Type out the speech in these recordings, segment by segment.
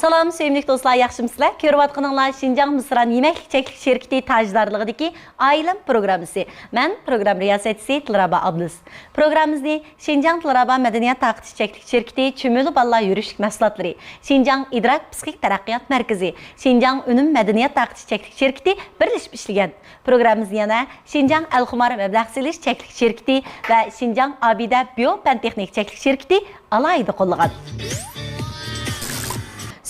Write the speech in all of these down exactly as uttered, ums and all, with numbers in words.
سالام، سۆيۈملۈك دوستلار، ياخشىمۇسىلەر؟ كۆرۈۋاتقىنىڭلار شىنجاڭ مىسران يېمەكلىك چەكلىك شىركىتى تاجدارلىقىدىكى ئائىلەم پروگراممىسى. مەن پروگرامما رىياسەتچىسى دىلرەبا ئابلىز. پروگراممىمىزنى شىنجاڭ دىلرەبا مەدەنىيەت تارقىتىش چەكلىك شىركىتى چۈمۈلە بالىلار يۈرۈشلۈك مەھسۇلاتلىرى، شىنجاڭ ئىدراك پسىخىك تەرەققىيات مەركىزى، شىنجاڭ ئۈنۈم مەدەنىيەت تارقىتىش چەكلىك شىركىتى بىرلىشىپ ئىشلىگەن. پروگراممىمىزنى يەنە شىنجاڭ ئەلخۇمار مەبلەغ سېلىش چەكلىك شىركىتى ۋە شىنجاڭ ئابىدە بىيو پەن تېخنىك چەكلىك شىركىتى ئالاھىدە قوللىغان.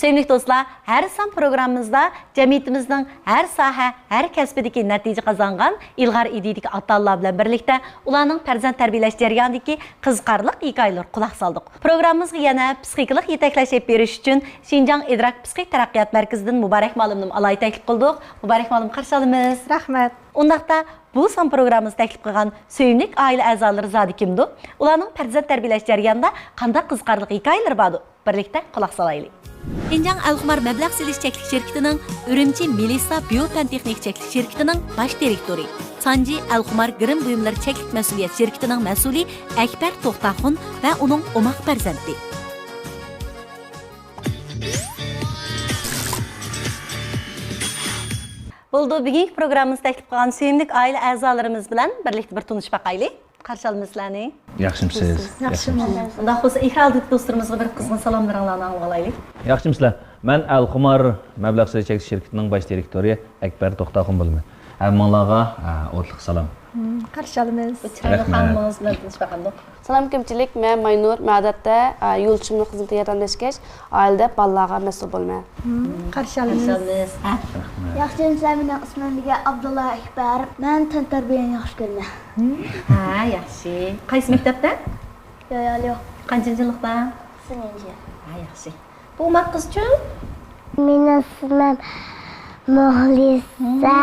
سۆيۈملۈك دوستلار، ھەر سان پروگراممىمىزدا جەمئىيىتىمىزنىڭ ھەر ساھە، ھەر كەسپىدىكى نەتىجە قازانغان ئىلغار ئىدىيىدىكى ئاتا-ئانىلار بىلەن بىرلىكتە ئۇلارنىڭ پەرزەنت تەربىيەلەش جەريانىدىكى قىزىقارلىق ھېكايىلىرىغا قۇلاق سالدۇق. پروگراممىمىزغا يەنە پسىخىكىلىق يېتەكلەش ئېلىپ بېرىش ئۈچۈن شىنجاڭ ئىدراك پسىخىك تەرەققىيات مەركىزىدىن مۇبارەك مۇئەللىمنىمۇ ئالاھىدە تەكلىپ قىلدۇق. مۇبارەك مۇئەللىم، قارشى ئالىمىز. رەھمەت. ئۇنداقتا بۇ سان پروگراممىمىزغا تەكلىپ قىلغان سۆيۈملۈك ئائىلە ئەزالىرى زادى كىمدۇ؟ ئۇلارنىڭ پەرزەنت تەربىيەلەش جەريانىدا قانداق قىزىقارلىق ھېكايىلىرى باردۇ؟ بىرلىكتە قۇلاق سالايلى. شىنجاڭ ئەلخۇمار مەبلەغ سېلىش چەكلىك شىركىتىنىڭ ئۈرۈمچى مېلىسا بىيو پەن تېخنىك چەكلىك شىركىتىنىڭ باش دىرېكتورى، سانجى ئەلخۇمار گىرىم بۇيۇملىرى چەكلىك مەسئۇلىيەت شىركىتىنىڭ مەسئۇلى ئەكبەر توختاخۇن ۋە ئۇنىڭ ئوماق پەرزەنتى. بولىدۇ، بۈگۈنكى پروگراممىمىزنى تەكلىپ قىلغان سۆيۈملۈك ئائىلە ئەزالىرىمىز بىلەن بىرلىكتە بىر تونۇشۇپ باقايلى. قارشى ئالىمىز سىلەرنى. ياخشىمۇسىز؟ ياخشىمۇ. ئۇنداق بولسا، ئېكران ئالدىدىكى دوستلىرىمىزغا بىر قىزغىن سالاملىرىڭلارنى ئاڭلىۋالايلى. ياخشىمۇسىلەر؟ مەن ئەلخۇمار مەبلەغ سېلىش چەكلىك شىركىتىنىڭ باش دىرېكتورى ئەكبەر توختاخۇن بولىمەن. ھەممىڭلارغا، ئە، ئوتلۇق سالام. مم، قارشى ئالىمىز. بۇ چىرايلىق رەھمەت. خانىمىڭىز بىلەن تونۇشۇپ باقامدۇق؟ سالام، كۆپچىلىك. مەن ماينۇر. مەن ئادەتتە، ئە، يولدىشىمنىڭ خىزمىتىگە ياردەملەشكەچ، ئائىلىدە بالىلارغا مەسئۇل بولىمەن. مم، قارشى ئالىمىز. قارشى ئالىمىز. ھە؟ رەھمەت. ياخشىمۇسىلەر؟ مېنىڭ ئىسمىم دېگەن ئابدۇللا ئەكبەر. مەن تەنتەربىيەنى ياخشى كۆرىمەن. ھە، ياخشى. قايسى مەكتەپتە؟ ياياليو. قانچىنچى يىللىقتا؟ سىنىنچى. ھە، ياخشى. بۇ ئوماق قىزچۇ؟ مېنىڭ ئىسمىم مۇخلىسە.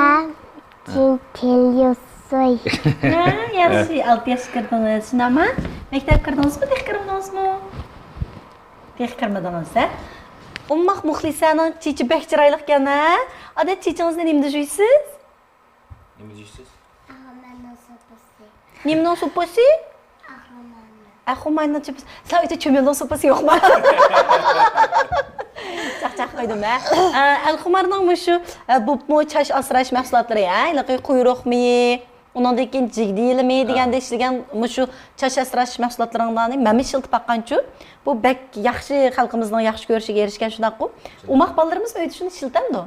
جىنتىليۇسۇي. ھە، ياخشى. ئالتە ياشقا كىردىڭىز، شۇنداقمۇ؟ مەكتەپكە كىردىڭىزمۇ، تېخى كىرمىدىڭىزمۇ؟ تېخى كىرمىدىڭىز، ھە؟ ئوماق مۇخلىسەنىڭ چېچى بەك چىرايلىقكەن، ھە؟ ئادەتتە چېچىڭىزنى نېمىدە يۇيىسىز؟ نېمە دەيسىز؟ ئاغماننىڭ سوپىسى. نېمىنىڭ سوپىسى؟ ئاغماننىڭ. ئەخۇماينىڭ سوپىسى. ساۋىتى چۆمۈلنىڭ سوپىسى يوقما؟ چاقچاق قويدۇم، ھە. ئە، ئەلخۇمارنىڭ مۇشۇ، ئە، بوپمۇ چاچ ئاسراش مەھسۇلاتلىرى، ھە، ھېلىقى قۇيرۇق مېيى، ئۇنىڭدىن كېيىن جىگدە يېلىمى دېگەندە ئىشلىگەن مۇشۇ چاچ ئاسراش مەھسۇلاتلىرىڭلارنى مەنمۇ ئىشلىتىپ باققانچۇ. بۇ بەك ياخشى، خەلقىمىزنىڭ ياخشى كۆرۈشىگە ئېرىشكەن، شۇنداققۇ؟ ئوماق بالىلىرىمىزمۇ ئۆيدە شۇنى ئىشلىتەمدۇ؟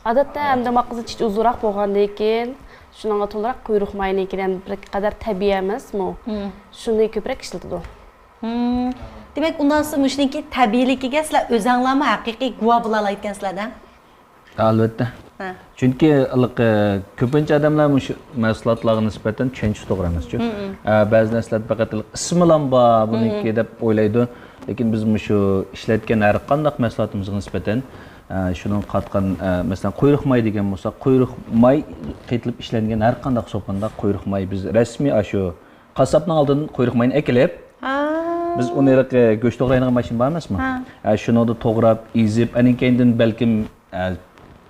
ئادەتتە ئەمدى ماقىزى چېچى ئۇزۇنراق بولغاندىن كېيىن، شۇنىڭغا تولىراق قۇيرۇق ماينىڭكىنى، بىر قەدەر تەبىئىي ئەمەسمۇ؟ مم. شۇنى كۆپرەك ئىشلىتىدۇ. مم. دېمەك، ئۇنداق بولسا مۇشۇنىڭكى تەبىئىيلىكىگە سىلەر ئۆزەڭلارمۇ ھەقىقىي گۇۋاھ بولالايدىكەنسىلەر-دە؟ ئەلۋەتتە. ھە. چۈنكى ھېلىقى كۆپىنچە ئادەملەر مۇشۇ مەھسۇلاتلارغا نىسبەتەن چۈشەنچىسى توغرا ئەمەسچۇ. مم، مم. ئە، بەزى نەرسىلەردە پەقەت ھېلىقى ئىسمىلا بار بۇنىڭكى دەپ ئويلايدۇ. لېكىن بىز مۇشۇ ئىشلەتكەن ھەر قانداق مەھسۇلاتىمىزغا نىسبەتەن ئە، شۇنىڭغا قاتقان، ئە، مەسىلەن، قۇيرۇق ماي دېگەن بولسا، قۇيرۇق ماي قېتىلىپ ئىشلەنگەن ھەر قانداق سوپۇندا قۇيرۇق ماي بىز رەسمىي ئاشۇ قاسساپنىڭ ئالدىدىن قۇيرۇق ماينى ئەكېلىپ، ھا. بىز ئۇنى ھېلىقى گۆش توغرايدىغان ماشىنا بار ئەمەسمۇ؟ ھا. ئە، شۇنىڭدا توغراپ، ئېزىپ، ئاندىن كېيىندىن بەلكىم، ئە،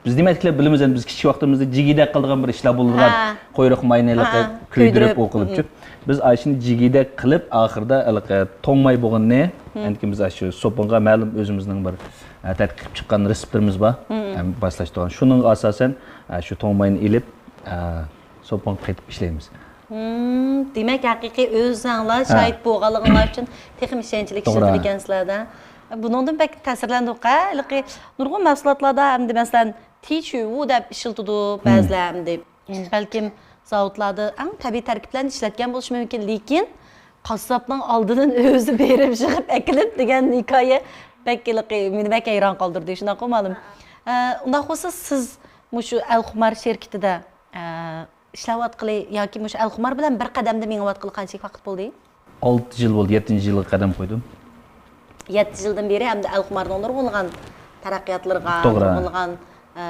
بىز نېمە ئەتكىلەپ بىلىمىز ئەمدى، بىز كىچىك ۋاقتىمىزدا جىگىدەك قىلىدىغان بىر ئىشلار بولىدىغان ھا. قۇيرۇق ماينى ھېلىقى ھا، كۆيدۈرۈپ، كۆيدۈرۈپ. ئۇ قىلىپچۇ. مم. بىز ئاشۇنى جىگىدەك قىلىپ، ئاخىرىدا ھېلىقى توڭ ماي بولغىنىنى، مم. ئەنكىن بىز ئاشۇ سوپۇنغا مەلۇم ئۆزىمىزنىڭ بىر ئە، تەتقىق قىلىپ چىققان رېتسېپلىرىمىز بار. مم. ئە، باسلاشتۇرغان. شۇنىڭغا ئاساسەن، ئە، شۇ توڭ ماينى ئېلىپ، ئە، سوپۇنغا قېتىپ ئىشلەيمىز. مم، دېمەك، ھەقىقىي ئۆزۈڭلار ھە. شاھىت بولغانلىقىڭلار ئۈچۈن تېخىمۇ ئىشەنچلىك توغرا. ئىشلىتىدىكەنسىلەر-دە. بۇنىڭدىن بەك تەسىرلەندۇق، ھە؟ ھېلىقى نۇرغۇن مەھسۇلاتلاردا ئەمدى، مەسىلەن، تىچۈۋۇ دەپ ئىشلىتىدۇ مم. بەزىلەر ئەمدى. بەلكىم زاۋۇتلاردا ئەڭ تەبىئىي تەركىبلەرنى ئىشلەتكەن بولۇشى مۇمكىن، لېكىن قاسساپنىڭ ئالدىدىن ئۆزى بېرىپ يىغىپ ئەكېلىپ دېگەن ھېكايە بەك ھېلىقى مېنى بەك ھەيران قالدۇردى، شۇنداققۇ مۇئەللىم؟ ئە، ئۇنداق بولسا سىز مۇشۇ ئەلخۇمار شىركىتىدە، ئە، ئىشلەۋاتقىلى ياكى مۇشۇ ئەلخۇمار بىلەن بىر قەدەمدە مېڭىۋاتقىلى قانچىلىك ۋاقىت بولدى؟ ئالتە يىل بولدى، يەتتىنچى يىلغا قەدەم قويدۇم. يەتتە يىلدىن بېرى ھەمدە ئەلخۇمارنىڭ نۇرغۇنلىغان تەرەققىياتلىرىغا، توغرا. نۇرغۇنلىغان، ئە،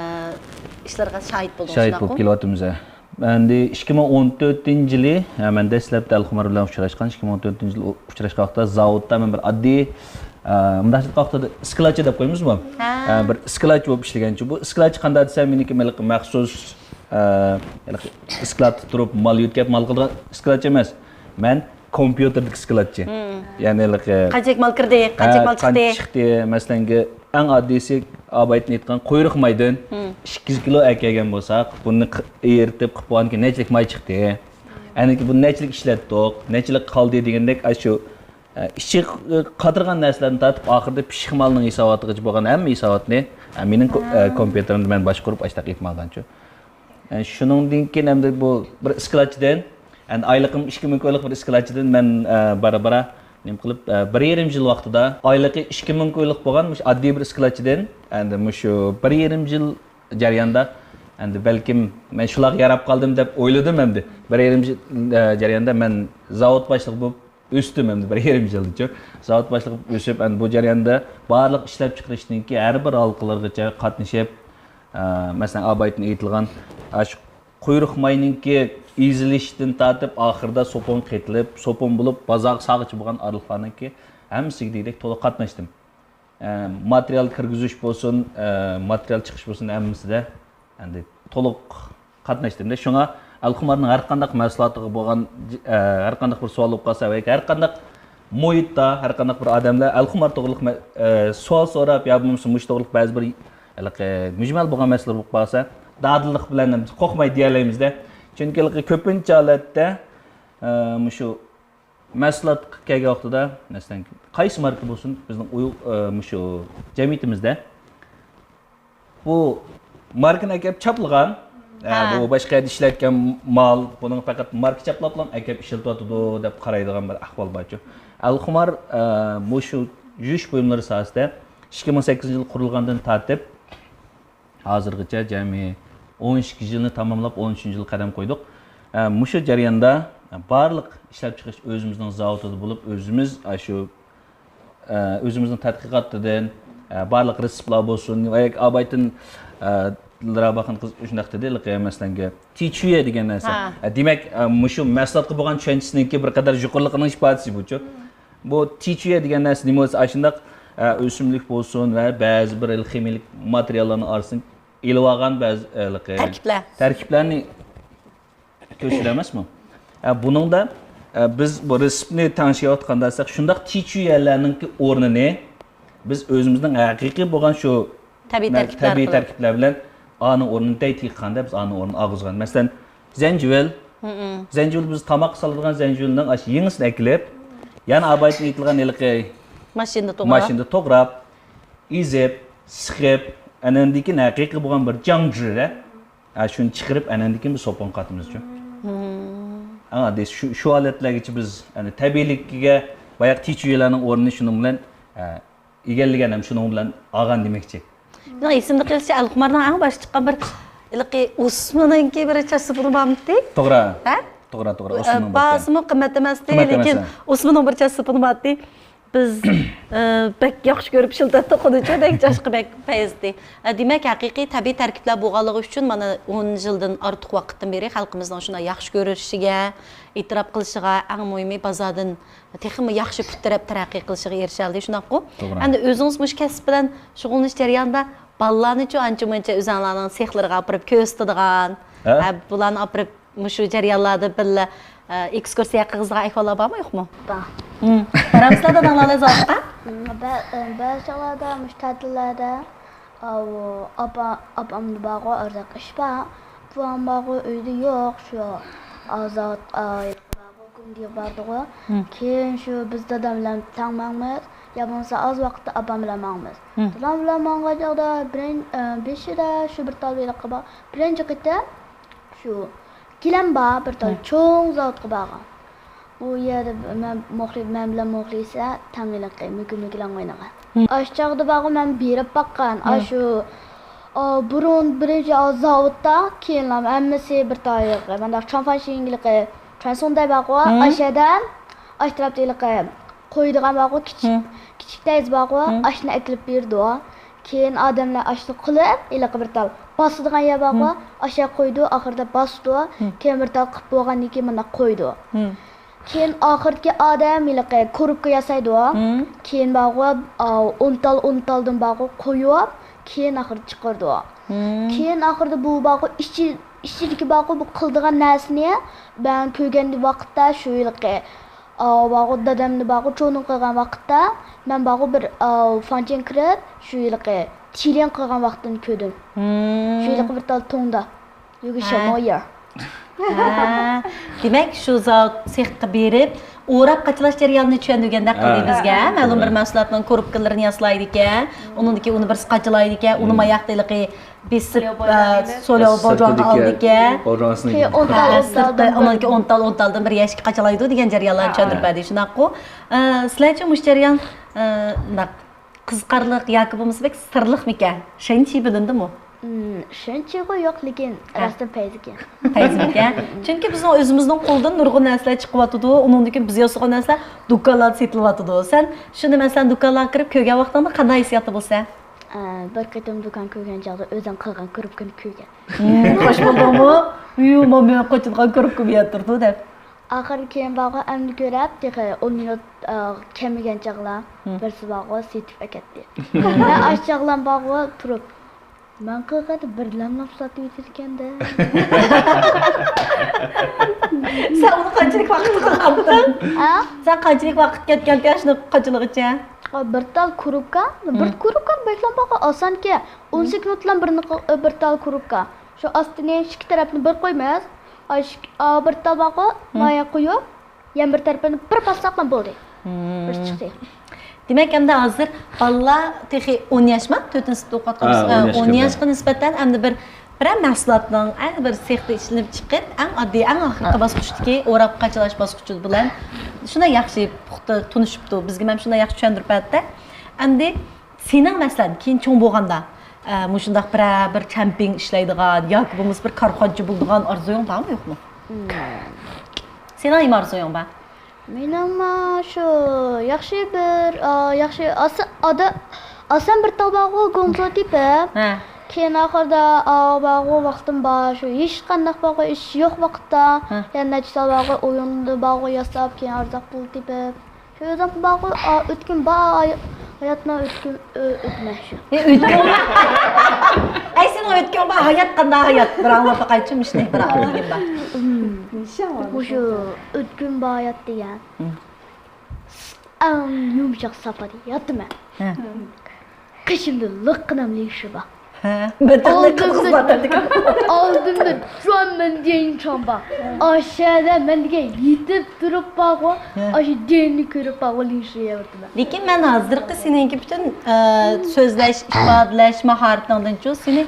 ئىشلىرىغا شاھىت بولدۇڭ، شاھىت شۇنداققۇ؟ بولۇپ كېلىۋاتىمىز، ھە. ئەمدى ئىككى مىڭ ئون تۆتىنچى يىلى، ھە، مەن دەسلەپتە ئەلخۇمار بىلەن ئۇچراشقان، ئىككى مىڭ ئون تۆتىنچى يىلى ئۇچراشقان ۋاقىتتا زاۋۇتتا مەن بىر ئاددىي، ئە، مۇنداق ئېيتقان ۋاقىتتا ئىسكىلاتچى دەپ قويىمىزمۇ؟ ھە. ئە، بىر ئىسكىلاتچى بولۇپ ئىشلىگەنچۇ. بۇ ئىسكىلاتچى قانداق دېسە، مېنىڭكى مەخسۇس، ئە، ئىسكىلاتتا تۇرۇپ مال يۆتكەپ مال قىلىدىغان ئىسكىلاتچى ئەمەس. مەن كومپيۇتېردىكى ئىسكىلاتچى. مم. يەنى ھېلىقى قانچىلىك مال كىردى، ھە، قانچىلىك مال چىقتى؟ قانچە چىقتى؟ مەسىلەنگە ئەڭ ئاددىيسى، ئابايتىن ئېيتقان قۇيرۇق مايدىن ئىككى يۈز كىلو ئەكەلگەن بولساق، بۇنى ق-، ئېرىتىپ قىلىپ بولغاندىن كېيىن نەچچىلىك ماي چىقتى؟ ئەنكى بۇنى نەچچىلىك ئىشلەتتۇق، نەچچىلىك قالدى دېگەندەك، ئاشۇ، ئە، ئىچى قاترىغان نەرسىلەرنى تارتىپ، ئاخىرىدا پىششىق مالنىڭ ھېساباتىغىچە بولغان ھەممە ھېساباتنى، ئە، مېنىڭ كو-، ئە، كومپيۇتېرىمدا مەن باشقۇرۇپ، ئاشتاق ئېيتماقچۇ. ئە، شۇنىڭدىن كېيىن ئەمدى بۇ بىر ئىسكىلاتچىدىن، ئەمدى ئايلىقىم ئىككى مىڭ كويلۇق بىر ئىسكىلاتچىدىن مەن، ئە، بارا-بارا نېمە قىلىپ، ئە، بىر يېرىم يىل ۋاقتىدا ئايلىقى ئىككى مىڭ كويلۇق بولغان مۇشۇ ئاددىي بىر ئىسكىلاتچىدىن، ئەمدى مۇشۇ بىر يېرىم يىل جەرياندا، ئەمدى بەلكىم مەن شۇلارغا ياراپ قالدىم دەپ ئويلىدىم ئەمدى. بىر يېرىم يىل، ئە، جەرياندا مەن زاۋۇت باشلىقى بولۇپ ئۆستۈم ئەمدى بىر يېرىم يىلدىچۇ. زاۋۇت باشلىقى بولۇپ ئۆسۈپ، ئەمدى بۇ جەرياندا بارلىق ئىشلەپچىقىرىشنىڭكى ھەر بىر ھالقىلىرىغىچە قاتنىشىپ، ئە، مەسىلەن، ئابايتىن ئېيتىلغان، ئە، شۇ قۇيرۇق ماينىڭكى ئېزىلىشتىن تارتىپ، ئاخىرىدا سوپۇن قېتىلىپ، سوپۇن بولۇپ، بازارغا سالغۇچە بولغان ئارىلىقلارنىڭكى ھەممىسىگە دېگۈدەك تولۇق قاتناشتىم. ئە، ماتېرىيال كىرگۈزۈش بولسۇن، ئە، ماتېرىيال چىقىش بولسۇن، ھەممىسىدە ئەمدى تولۇق قاتناشتىم. شۇڭا ئەلخۇمارنىڭ ھەر قانداق مەھسۇلاتىغا بولغان، ئە، ھەر قانداق بىر سوئال بولۇپ قالسا ۋە ھەر قانداق مۇھىتتا، ھەر قانداق بىر ئادەملەر ئەلخۇمار توغرىلىق مە-، ئە، سوئال سوراپ يا بولمىسا مۇشۇ توغرىلىق بەزى بىر ھېلىقى مۈجمەل بولغان مەسىلىلەر بولۇپ قالسا، دادىللىق بىلەن قورقماي دېيەلەيمىز-دە. چۈنكى ھېلىقى كۆپىنچە ھالەتتە، ئە، مۇشۇ مەھسۇلاتقا كەلگەن ۋاقتىدا، مەسىلەن، قايسى ماركا بولسۇن، بىزنىڭ ئۇيغ-، ئە، مۇشۇ جەمئىيىتىمىزدە بۇ ماركىنى ئەكەپ چاپلىغان، ئە، ھە. بۇ باشقا يەردە ئىشلەتكەن مال، بۇنىڭ پەقەت ماركا چاپلاپلا ئەكەپ ئىشلىتىۋاتىدۇ دەپ قارايدىغان بىر ئەھۋال بارچۇ. ئەلخۇمار، ئە، مۇشۇ يۇيۇش بۇيۇملىرى ساھەسىدە ئىككى مىڭ سەككىزىنچى يىل قۇرۇلغاندىن تارتىپ، ھازىرغىچە جەمئىي ئون ئىككى يىلنى تاماملاپ، ئون ئۈچىنچى يىلغا قەدەم قويدۇق. ئە، مۇشۇ جەرياندا بارلىق ئىشلەپچىقىرىش ئۆزىمىزنىڭ زاۋۇتىدا بولۇپ، ئۆزىمىز، ئە، شۇ، ئە، ئۆزىمىزنىڭ تەتقىقاتىدىن، ئە، بارلىق رېتسېپلار بولسۇن، ۋە ياكى ئابايتىن، ئە، لىرا باخان قىز شۇنداق دېدى، مەسىلەن، تىچۈيە دېگەن نەرسە. ھە. ئە، دېمەك، ئە، مۇشۇ مەھسۇلاتقا بولغان چۈشەنچىسىنىڭكى بىر قەدەر يۇقىرىلىقىنىڭ ئىپادىسى بۇچۇ. بۇ تىچۈيە دېگەن نەرسە نېمە بولسا، ئاشۇنداق، ئە، ئۆسۈملۈك بولسۇن ۋە بەزى بىر خىمىيىلىك ماتېرىياللارنىڭ ئارىسىدىن ئېلىۋالغان بەزى، ئە، ھېلىقى تەركىبلەر. تەركىبلەرنى كۆرسىتىدۇ ئەمەسمۇ؟ ئە، بۇنىڭدا، ئە، بىز بۇ رېتسېپنى تەڭشەۋاتقاندا، شۇنداق تىچۈيەلەرنىڭكى ئورنىنى بىز ئۆزىمىزنىڭ ھەقىقىي بولغان شۇ تەبىئىي مە-، تەركىبلەر تەبىئىي قىلىپ. تەركىبلەر بىلەن ئانىڭ ئورنىنى دەيتىققاندا، بىز ئانىڭ ئورنىنى ئالغۇزغان. مەسىلەن، زەنجىۋىل. زەنجىۋىل، بىز تاماققا سالىدىغان زەنجىۋىلنىڭ ئاشۇ يېڭىسىنى ئەكېلىپ، يەنە ئابايتىن ئېيتىلغان ھېلىقى ماشىنىدا توغراپ. ماشىنىدا توغراپ، ئېزىپ، سىقىپ، ئەنەندىن كېيىن ھەقىقىي بولغان بىر جاڭجۈرە، ھە، شۇنى چىقىرىپ، ئەنەندىن كېيىن بىز سوپۇنغا قاتىمىزچۇ. ھە، دەيسىز، شۇ، شۇ ھالەتلەرگىچە بىز، يەنى تەبىئىيلىكىگە باياقى تىچۈيەلەرنىڭ ئورنىنى شۇنىڭ بىلەن، ئە، ئىگىلىگەن ھەم شۇنىڭ بىلەن ئالغان دېمەكچى. مېنىڭ ئېسىمدە قېلىشىچە، ئەلخۇمارنىڭ ئەڭ باشتا چىققان بىر ھېلىقى ئوسمىنىڭكى بىر چاچ سوپۇنى بارمىدى؟ توغرا. ھە؟ توغرا، توغرا، ئە، ئوسمىنىڭ باركەن. باھاسىمۇ قىممەت ئەمەستى، قىممەت لېكىن ئەمەس، ھە. ئوسمىنىڭ بىر چاچ سوپۇنى بارتى. بىز، ئە، بەك ياخشى كۆرۈپ ئىشلىتەتتۇق ئۇنىچۇ، بەك جاشقا بەك پەيزىتى. ئە، دېمەك، ھەقىقىي تەبىئىي تەركىبلەر بولغانلىقى ئۈچۈن مانا ئون يىلدىن ئارتۇق ۋاقىتتىن بېرى خەلقىمىزنىڭ شۇنداق ياخشى كۆرۈشىگە، ئېتىراپ قىلىشىغا، ئەڭ مۇھىمى بازاردىن تېخىمۇ ياخشى پۇت تەرەپ تەرەققىي قىلىشىغا ئېرىشەلدى، شۇنداققۇ؟ توغرا. ئەمدى ئۆزىڭىز مۇشۇ كەسىپ بىلەن شۇغۇللىنىش جەريانىدا بالىلارنىچۇ ئانچە مۇنچە ئۆزۈڭلارنىڭ سېخلىرىغا ئاپىرىپ كۆرسىتىدىغان، ھە؟ ھە، بۇلارنى ئاپىرىپ مۇشۇ جەريانلاردا بىللە، ئە، ئېكسكۇرسىيە قىلغۇزىدىغان ئەھۋاللار بارمۇ، يوقمۇ؟ بار. ھىم. بارامسىلەر داداڭلار بىلەن زاۋۇتقا؟ ھىم، بە-، ئە، بەزى چاغلاردا مۇشۇ تەتىللەردە، ئاۋۇ، ئاپا-، ئاپامدا بارغۇ ئارزاق ئىش بار، بوۋام بارغۇ ئۆيدە يوق، شۇ، ئا، زاۋۇت، ئا، بارغۇ، گۇڭدىغا باردىغۇ. ھىم. كېيىن شۇ بىز دادام بىلەن تەڭ ماڭىمىز، يا بولمىسا ئاز ۋاقىتتا ئاپام بىلەن ماڭىمىز. ھىم. دادام بىلەن ماڭغان چاغدا بىرىن-، ئە، بېشىدا شۇ بىر تال ھېلىقى بار، بىرىنچى قېتىم شۇ گىلەم بار، بىر تال ھە. چوڭ زاۋۇتقا بارغان. ئۇ يەردە مەن مۇخلى-، مەن بىلەن مۇخلىسە تەڭ ھېلىقى مۆكۈن-مۆكۈنلەڭ ئوينىغان. ھە. ئاشۇ چاغدا بارغۇ مەن بېرىپ باققان. ھە. ئاشۇ، ئا، بۇرۇن بىرىنچى ئا زاۋۇتتا، كېيىنلا ھەممىسى بىر تال ھېلىقى مانداق چۇەنفەنشىن ھېلىقى ترانسۇنداي بارغۇ، ھە. ئاشۇ يەردە، ئاشۇ تەرەپتە ھېلىقى قويىدىغان بارغۇ، كىچىك، ھە. كىچىك دەيزى بارغۇ، ھە. ئاشۇنى ئەكېلىپ بېرىدۇ. كېيىن ئادەملەر ئاشۇنى قىلىپ، ھېلىقى بىر تال باسىدىغان يەر بارغۇ، ھە. ئاشۇ يەرگە قويىدۇ، ئاخىرىدا باسىدۇ. ھە. كېيىن بىر تال قىلىپ بولغاندىن كېيىن مۇنداق قويىدۇ. ھە. كېيىن ئاخىرىدىكى ئادەم ھېلىقى كورۇپكا ياسايدۇ. ھە. كېيىن بارغۇ، ئا، ئون تال، ئون تالدىن بارغۇ قويۇپ، كېيىن ئاخىرىدا چىقىرىدۇ. ھە. كېيىن ئاخىرىدا بۇ بارغۇ ئىچى، ئىچىدىكى بارغۇ بۇ قىلىدىغان نەرسىنى مەن كۆرگەن ۋاقىتتا شۇ ھېلىقى ئاۋۇ بارغۇ دادامنى بارغۇ چوۋنىڭ قىلغان ۋاقىتتا، مەن بارغۇ بىر ئاۋۇ فانچىن كىرىپ، شۇ ھېلىقى تىلىڭ قىلغان ۋاقتىنى كۆردۈم. شۇ ھېلىقى بىر تال تۇڭدا. يۈگۈشە ھە. مويا. ھە. دېمەك، شۇ زاۋۇت سېخقا بېرىپ، ئوراپ قاچىلاش جەريانىنى چۈشەندۈرگەندەك ھە. قىلدى بىزگە. مەلۇم بىر ھە. مەھسۇلاتنىڭ كۇرۇپكىلىرىنى ياسىلايدىكەن، ئۇنىڭدىن كېيىن ئۇنى بىرسى قاچىلايدىكەن، ئۇنى ماياقتا ھېلىقى بېسىپ، سولياۋ ئە، بوجاڭغا سولياۋ بوجاڭغا ئالىدىكەن. بوجاڭسىنى كېيىن ئون تال، ھە، ئون سىرتقى، تالدىن ئۇنىڭ كېيىن ئون تال، ئون تالدىن بىر يەشكە قاچىلايدۇ دېگەن جەريانلارنى ھە. چۈشەندۈرۈپ بەردى. شۇنداققۇ؟ ئە، سىلەرچە مۇشۇ جەريان، ئە، ناق قىزىقارلىق ياكى بولمىسا بەك سىرلىقمىكەن؟ شېنچى بىلىندىمۇ؟ ئىم، شېنچىغۇ يوق، لېكىن ھە. راستتىن پەيزىكەن. پەيزىمىكەن؟ چۈنكى بىزنىڭ ئۆزىمىزنىڭ قولىدىن نۇرغۇن نەرسىلەر چىقىۋاتىدۇ، ئۇنىڭدىن كېيىن بىز ياسىغان نەرسىلەر دۇكانلاردا سېتىلىۋاتىدۇ. سەن شۇنى، مەسىلەن، دۇكانلارغا كىرىپ كۆرگەن ۋاقتىڭدا قانداق ھېسسىياتتا بولىسەن؟ ئە، بىر قېتىم دۇكان كۆرگەن چاغدا ئۆزۈڭ قىلغان كۇرۇپكىنى كۆرگەن. ھىم، خوش بولدۇڭمۇ؟ يۇ، مانا مېنىڭ قاچىلىغان كۇرۇپكام ياتتۇردى دەپ. ئاخىرى كېيىن بارغۇ ئەمدى كۆرەپ، تېخى ئون مىنۇت، ئە، كەلمىگەن چاغلا ھىم. بىرسى بارغۇ سېتىپ ئەكەتتى. مەن ئاشۇ چاغلام بارغۇ تۇرۇپ، مەن قىلغاندا بىرلەملەپ ساتىۋېتىدىكەن-دە. سەن ئۇنى قانچىلىك ۋاقىت قىلغانتىڭ؟ ھە؟ سەن قانچىلىك ۋاقىت كەتكەنتى ئاشۇنى قاچىلىغىچە؟ ئا، بىر تال كۇرۇپكا، بىر ھىم. كۇرۇپكا بەكلا بارغۇ ئاسانكەن. ئون سېكۇنتلا بىرنى قىل-، بىر تال كۇرۇپكا. شۇ ئاستىنى ئىككى تەرەپنى بىر قويىمىز. ئا، ئىككى، ئا، بىر تال بارغۇ، ھىم. مايا قويۇپ، يەنە بىر تەرىپىنى بىر باسساقلا بولدى. مم. بىر چىقتى. دېمەك، ئەمدى ھازىر بالىلار تېخى ئون ياشما؟ تۆتىنچى سىنىپتا ئوقۇۋاتقان ھە، بولسا، ئون ياشقا ئون ياشقا نىسبەتەن ئەمدى بىر، بىرەر مەھسۇلاتنىڭ ئەنە بىر سېختا ئىشلىنىپ چىقىپ، ئەڭ ئاددىي، ئەڭ ئاخىرقى ھە. باسقۇچتىكى ئوراپ قاچىلاش باسقۇچى بىلەن شۇنداق ياخشى پۇختا تونۇشۇپتۇ. بىزگە مەن شۇنداق ياخشى چۈشەندۈرۈپ بەردى. ئەمدى سېنىڭ، مەسىلەن، كېيىن چوڭ بولغاندا، ئە، مۇشۇنداق بىرەر بىر چەمپىڭ ئىشلەيدىغان ياكى بولمىسا بىر كارخانىچى بولىدىغان ئارزۇيۇڭ بارمۇ، يوقمۇ؟ مم. سېنىڭ نېمە ئارزۇيۇڭ بار؟ مېنىڭمۇ شۇ ياخشى بىر، ئا، ياخشى ئاسا-، ئادا-، ئاسان بىر تال بارغۇ گوڭزو تېپىپ، ھە. كېيىن ئاخىرىدا، ئا، بارغۇ ۋاقتىم بار، شۇ ھېچقانداق بارغۇ ئىش يوق ۋاقىتتا، ھە. يەنە نەچچە تال بارغۇ ئويۇندا بارغۇ ياساپ، كېيىن ئارزاق پۇل تېپىپ، شۇ ئۆزۈڭ بارغۇ، ئا، ئۆتكۈن بار ھاي-، ھاياتنى ئۆتكۈن، ئۆ-، ئۆتمە شۇ. ئە، ئۆتكۈن بار. ئەي، سېنىڭ ئۆتكۈن بار ھايات قانداق ھايات؟ بىر ئاڭلاپ باقايچۇ، مۇشۇنى بىر ئاڭلىغىن بار. مۇشۇ ئۆتكۈن بار ھايات دېگەن. ھىم. ئەڭ يۇمشاق ساپادا ياتىمەن. ھە. قېشىمدا لىققىدەم لىڭشى بار. ھە. بىر تال لىققىدە خىزمەت قىلىدىكەن. ئالدىمدا جۇەن مەن دېگەن چاڭ بار. ئاشۇ يەردە مەن دېگەن يېتىپ تۇرۇپ بارغۇ، ھە. ئاشۇ دېنى كۆرۈپ بارغۇ لىڭشى يەۋاتىمەن. لېكىن مەن ھازىرقى سېنىڭكى پۈتۈن، ئە، سۆزلەش، ئىپادىلەش ماھارىتىڭدىنچۇ سېنى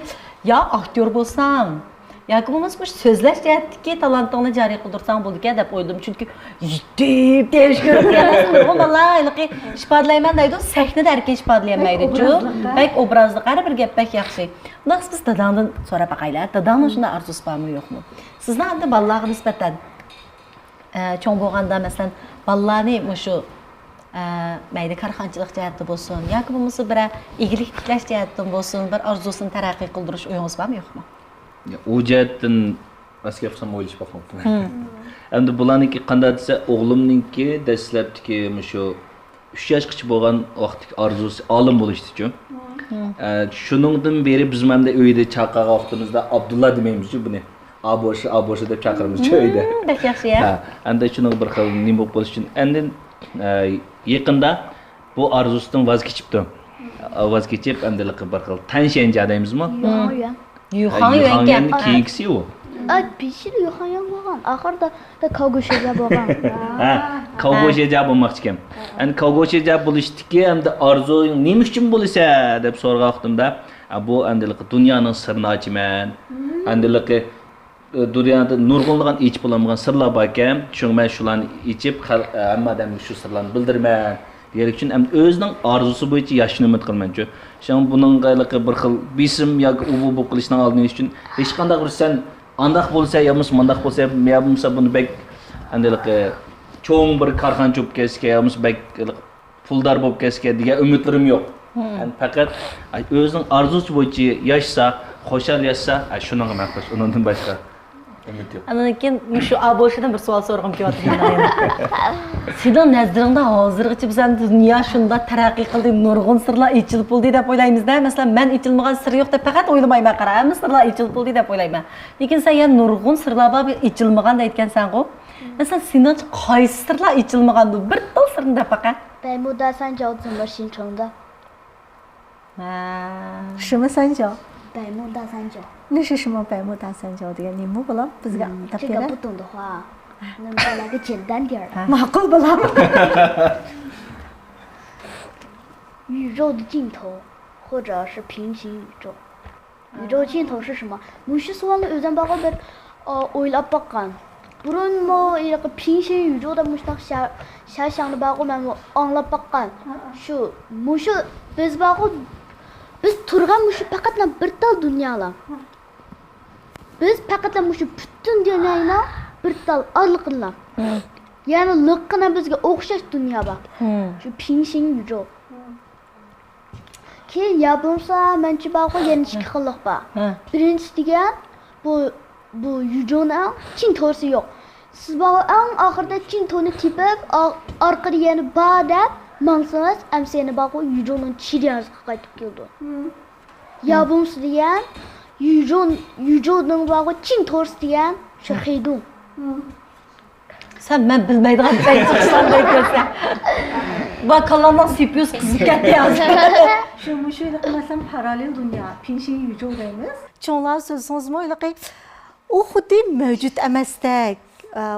يا ئاكتيور بولساڭ، ياكى بولمىسا مۇشۇ سۆزلەش جەھەتتىكى تالانتىڭنى جارى قىلدۇرساڭ بولىدىكەن دەپ ئويلىدىم. چۈنكى يېتىپ دېيىش كۆرۈپ كەلمەسمۇ؟ نۇرغۇن بالىلار ھېلىقى ئىپادىلەيمەن دەيدۇ، سەھنىدە ئەركىن ئىپادىلىيەلمەيدىچۇ. بەك ئوبرازلىق، ھەر بىر گەپ بەك ياخشى. ئۇنداق بىز داداڭدىن سوراپ باقايلى. داداڭنىڭ شۇنداق ئارزۇسى بارمۇ، يوقمۇ؟ سىزنىڭ ئەمدى بالىلارغا نىسبەتەن، ئە، چوڭ بولغاندا، مەسىلەن، بالىلارنى مۇشۇ، ئە، مەيلى كارخانىچىلىق جەھەتتە بولسۇن ياكى بولمىسا بىرەر ئىگىلىك تىكلەش جەھەتتىن بولسۇن، بىر ئارزۇسىنى تەرەققىي قىلدۇرۇش ئويىڭىز بارمۇ، يوقمۇ؟ يا، ئۇ جەھەتتىن راست گەپ قىلسام ئويلىشىپ باقماپتىمەن. ھىم. ئەمدى بۇلارنىڭكى قانداق دېسە، ئوغلۇمنىڭكى دەسلەپتىكى مۇشۇ ئۈچ ياشقىچە بولغان ۋاقىتتىكى ئارزۇسى ئالىم بولۇشتىچۇ. ھىم. ئە، شۇنىڭدىن بېرى بىز مەندە ئۆيدە چاقىرغان ۋاقتىمىزدا ئابدۇللا دېمەيمىزچۇ بۇنى. ئابوشا، ئابوشا دەپ چاقىرىمىزچۇ ئۆيدە. ھىم، بەك ياخشى، ھە. ھە، ئەمدى شۇنىڭغا بىر خىل نېمە بولۇپ قېلىش ئۈچۈن ئاندىن، ئە، يېقىندا بۇ ئارزۇسىدىن ۋاز كېچىپتۇ. ۋاز كېچىپ، ئەمدى بىر خىل تەنشەنجيا دەيمىزمۇ؟ يۇخاڭيۈەن. يۇخاڭيۈەن. يۇخاڭيۈەن كېيىنكىسى ئۇ. ئا، بېشىدا يۇخاڭيۈەن بولغان، ئاخىرىدا كاۋگوشىجيا بولغان. ھە، كاۋگوشىجيا بولماقچىكەن. ئەمدى كاۋگوشىجيا بولۇشتىكى ئەمدى ئارزۇيۇڭ نېمە ئۈچۈن بولىسەن دەپ سورىغان ۋاقتىمدا، ئا، بۇ ئەمدى دۇنيانىڭ سىرىنى ئاچىمەن. ئەمدى دۇنيادا نۇرغۇنلىغان ئېچىپ بولالمىغان سىرلار باركەن، شۇڭا مەن شۇلارنى ئېچىپ، خەلق، ھەممە ئادەمگە شۇ سىرلارنى بىلدۈرىمەن دېگەنلىك ئۈچۈن، ئەمدى ئۆزىنىڭ ئارزۇسى بويىچە ياشىشىنى ئۈمىد قىلىمەنچۇ. شۇڭا بۇنىڭغا ھېلىقى بىر خىل بېسىم ياكى ئۇ بۇ بولۇپ قېلىشنىڭ ئالدىنى ئېلىش ئۈچۈن ھېچقانداق بىر سەن ئانداق بولسا يا بولمىسا مانداق بولسا يا بولمىسا بۇنى بەك ئەمدى ھېلىقى چوڭ بىر كارخانىچى بولۇپ كەتسىكەن يا بولمىسا بەك ھېلىقى پۇلدار بولۇپ كەتسىكەن دېگەن ئۈمىدلىرىم يوق. مم. يەنى پەقەت، ئاي، ئۆزىنىڭ ئارزۇسى بويىچە ياشىسا، خۇشال ياشىسا، ئاي، شۇنىڭغا مەن خوش. ئۇنىڭدىن باشقا ئۈمىد يوق. ئاندىن كېيىن مۇشۇ ئابوشىدىن بىر سوئال سورىغۇم كېلىۋاتىدۇ مېنىڭ يەنە. سېنىڭ نەزىرىڭدە ھازىرغىچە بىز ئەمدى دۇنيا شۇنداق تەرەققىي قىلدى، نۇرغۇن سىرلار ئېچىلىپ بولدى دەپ ئويلايمىز-دە. مەسىلەن، مەن ئېچىلمىغان سىر يوق دەپ پەقەت ئويلىمايمەن، قارا، ھەممە سىرلار ئېچىلىپ بولدى دەپ ئويلايمەن. لېكىن سەن يەنە نۇرغۇن سىرلار بار، بىر ئېچىلمىغان دەيدىكەنسەنغۇ. مەسىلەن، سېنىڭچە قايسى سىرلار ئېچىلمىغاندۇ؟ بىر تال سىرنى دەپ باقە. 百慕大三角怎么形成的？ ھە. 什么三角？ 百慕大三角。 那是什么百慕大三角 دېگەن نېمە بۇ بالام؟ بىزگە ئاتاپ 这个 بېرە. 不懂的话，那么再来个简单点儿的。 ماقۇل بالام. 宇宙的尽头，或者是平行宇宙。宇宙尽头是什么？ مۇشۇ سوئالنى ئۆزۈم بارغۇ بىر ئويلاپ باققان. بۇرۇنمۇ ھېلىقى 平行宇宙 دەپ مۇشۇنداق شەرشاڭنى بارغۇ مەنمۇ ئاڭلاپ باققان. شۇ مۇشۇ بىز بارغۇ، بىز تۇرغان مۇشۇ پەقەتلا بىر تال دۇنيالا. بىز پەقەتلا مۇشۇ پۈتۈن دۇنيانىڭ بىر تال ئارىلىقىنىلا. يەنى لىققىنا بىزگە ئوخشاش دۇنيا بار. شۇ 平行宇宙. كېيىن يا بولمىسا مەنچە بارغۇ يەنە ئىككى خىللىق بار. بىرىنچىسى دېگەن بۇ، بۇ 宇宙نىڭ 尽头 سى يوق. سىز بارغۇ ئەڭ ئاخىرىدا 尽头 نى تېپىپ، ئارقىدا يەنە بار دەپ ماڭسىڭىز، ئەمسە يەنە بارغۇ 宇宙نىڭ 地点 سىغا قايتىپ كېلىدۇ. يا بولمىسا دېگەن 宇宙، 宇宙نىڭ بارغۇ 尽头 سى دېگەن شۇ 黑洞. سەن مەن بىلمەيدىغان بەك جىقسان دەيدىسەن. ۋا كاللامنىڭ سىپيۇسى قىزىپ كەتتى ھازىر. شۇ مۇشۇ ھېلىقى مەسىلەن پاراللېل دۇنيا، 平行宇宙 دەيمىز. چوڭلار سۆزلىسىڭىزمۇ ھېلىقى ئۇ خۇددى مەۋجۇت ئەمەستەك.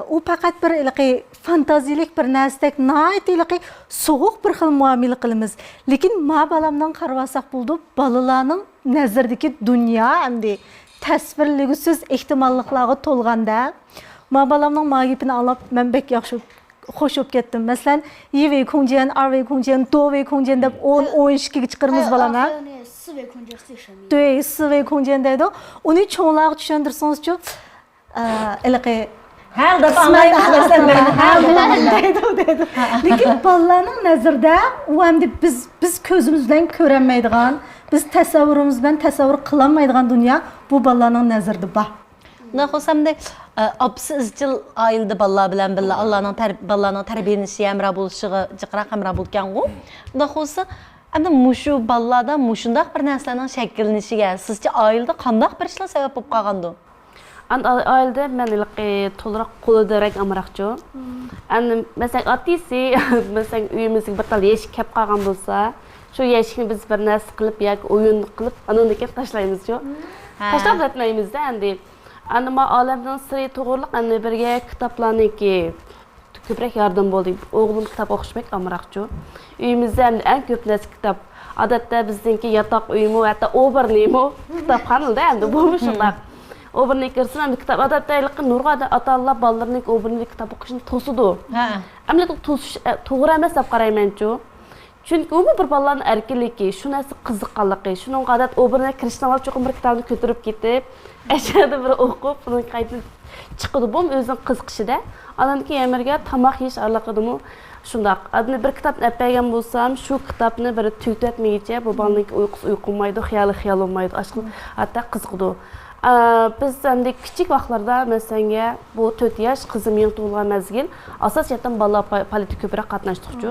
ئۇ پەقەت بىر ھېلىقى فانتازىيىلىك بىر نەرسىدەك ناھايىتى ھېلىقى سوغۇق بىر خىل مۇئامىلە قىلىمىز. لېكىن ما بالامنىڭ قارىۋالساق بولىدۇ، بالىلارنىڭ نەزىرىدىكى دۇنيا ئەمدى تەسۋىرلىگۈسىز ئېھتىماللىقلارغا تولغاندا، ما بالامنىڭ ما گېپىنى ئاڭلاپ مەن بەك ياخشى خوش بولۇپ كەتتىم. مەسىلەن، 一维空间، 二维空间، 多维空间 دەپ ئون، ئون ئىككىگە چىقىرىمىز بالام ھە. 四维空间是最神秘的。 对，四维空间 دەيدۇ. ئۇنى چوڭلارغا چۈشەندۈرسىڭىزچۇ، ھېلىقى ھەل دەپ ئاڭلايمىز مەسىلەن. ھەل دەيدۇ، دەيدۇ. لېكىن بالىلارنىڭ نەزىرىدە ئۇ ئەمدى بىز، بىز كۆزىمىز بىلەن كۆرەلمەيدىغان، بىز تەسەۋۋۇرىمىز بىلەن تەسەۋۋۇر قىلالمايدىغان دۇنيا بۇ بالىلارنىڭ نەزىرىدە بار. ئۇنداق بولسا ئەمدى ئاپىسى ئىزچىل ئائىلىدە بالىلار بىلەن بىللە، ئاللانىڭ تەر-، بالىلارنىڭ تەربىيەلىنىشى ھەمراھ بولۇشىغا جىقراق ھەمراھ بولىدىكەنغۇ. ئۇنداق بولسا ئەمدى مۇشۇ بالىلاردا مۇشۇنداق بىر نەرسىلەرنىڭ شەكىللىنىشىگە سىزچە ئائىلىدە قانداق بىر ئىشلار سەۋەب بولۇپ قالغاندۇ؟ ئاندىن ئائىلىدە مەن ھېلىقى تولىراق قولىدىراك ئامراقچۇ. ئەمدى مەسىلەن ئاتىسى، مەسىلەن ئۆيىمىزگە بىر تال يەشىك كەپ قالغان بولسا، شۇ يەشىكنى بىز بىر نەرسە قىلىپ ياكى ئويۇن قىلىپ ئانىڭدىن كېيىن تاشلايمىزچۇ. تاشلاپ كەتمەيمىزدە ئەمدى. ئەمدى ما ئالەمنىڭ سىرى توغرۇلۇق ئەمدى بىرگە كىتابلارنىڭكى كۆپرەك ياردەم بولدى. ئوغلۇم كىتاب ئوقۇش بەك ئامراقچۇ. ئۆيىمىزدە ئەمدى ئەڭ كۆپ نەرسە كىتاب. ئادەتتە بىزنىڭكى ياتاق ئۆيمۇ، ھەتتا ئوبورنىيمۇ كىتابخانىدا ئەمدى بۇمۇ شۇنداق. ئوبورنىي كىرسىمۇ ئەمدى كىتاب، ئادەتتە ھېلىقى نۇرغۇن ئاتا-ئانىلار بالىلىرىنىڭكى ئوبورنىيدا كىتاب ئوقۇشىنى توسىدۇ. ئەمدى توسۇش توغرا ئەمەس دەپ قارايمەنچۇ. چۈنكى ئۇمۇ بىر بالىلارنىڭ ئەركىنلىكى، شۇ نەرسىگە قىزىققانلىقى، شۇنىڭغا ئادەت ئوبورنىي كىرىشنىڭ ئالدى چوقۇم بىر كىتابنى كۆتۈرۈپ كېتىپ، ئەشەدە بىر ئوقۇپ، ئۇنىڭ قايتىدىن چىقىدۇ. بۇمۇ ئۆزىنىڭ قىزىقىشىدە. ئاندىن كېيىن يەنە بىرگە تاماق يېيىش ئارىلىقىدىمۇ شۇنداق. ئادىنى بىر كىتابنى ئەپ بەرگەن بولسام، شۇ كىتابنى بىر تۈگىتىۋەتمىگىچە بۇ بالىنىڭكى ئۇيقۇسى ئۇيقۇ بولمايدۇ، خىيالى خىيال بولمايدۇ. ئاشۇ ھەتتا قىزىقىدۇ. ئە، بىز ئەمدى كىچىك ۋاقىتلاردا، مەسىلەنگە، بۇ تۆت ياش قىزىم يېڭى تۇغۇلغان مەزگىل، ئاساسىيەتەن بالىلار پا-، پائالىيىتىگە كۆپرەك قاتناشتۇقچۇ.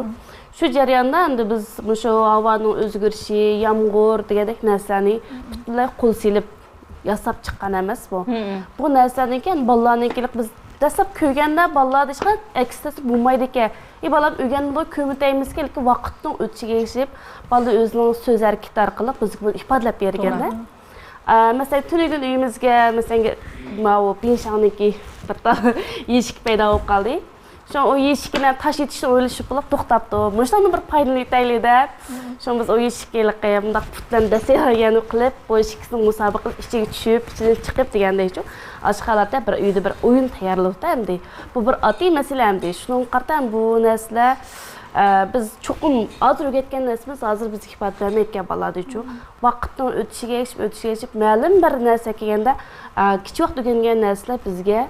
شۇ جەرياندا ئەمدى بىز مۇشۇ ھاۋانىڭ ئۆزگىرىشى، يامغۇر دېگەندەك نەرسىلەرنى پۈتۈنلەي قول سېلىپ ياساپ چىققان ئەمەس بۇ. بۇ نەرسىلەردىن كېيىن بالىلارنىڭكى بىز دەسلەپ كۆرگەندە بالىلاردا ھېچقانداق ئەكس تەسىر بولمايدىكەن. ئى بالام ئۆگەندىغۇ كۆرمىتەيمىزكى، لېكىن ۋاقىتنىڭ ئۆتۈشىگە ئەگىشىپ بالا ئۆزىنىڭ سۆز ھەرىكىتى ئارقىلىق بىزگە بۇنى ئىپادىلەپ بېرىدىكەندە. ئە، مەسىلەن، تۈنۈگۈن ئۆيىمىزگە، مەسىلەن، ماۋۇ بىڭشاڭنىڭكى بىر تال يېشىك پەيدا بولۇپ قالدى. شۇڭا ئۇ يېشىكنى تاشلىۋېتىشنى ئويلىشىپ بولۇپ توختاپتۇ. مۇشۇنىڭدىن بىر پايدىلىنىۋېتەيلى دەپ، شۇڭا بىز ئۇ يېشىككە ھېلىقى مۇنداق پۇتلارنى دەسسەيدىغان يەرنى قىلىپ، بۇ يېشىكنى مۇسابىقە قىلىپ ئىچىگە چۈشۈپ، ئىچىدىن چىقىپ دېگەندەكچۇ. ئاشۇ ھالەتتە بىر ئۆيدە بىر ئويۇن تەييارلىۋېتە ئەمدى. بۇ بىر ئاددىي مەسىلە ئەمدى. شۇنىڭغا قارىتا بۇ نەرسىلەر، ئە، بىز چوقۇم ھازىر ئۆگەتكەن نەرسىمىز ھازىر بىزگە ئىپادە بەرمەيدىكەن بالىلاردا چۇ. ۋاقىتنىڭ ئۆتۈشىگە ئەگىشىپ، ئۆتۈشىگە ئەگىشىپ، مەلۇم بىر نەرسە كەلگەندە، ئە، كىچىك ۋاقىتتا ئۆگەنگەن نەرسىلەر بىزگە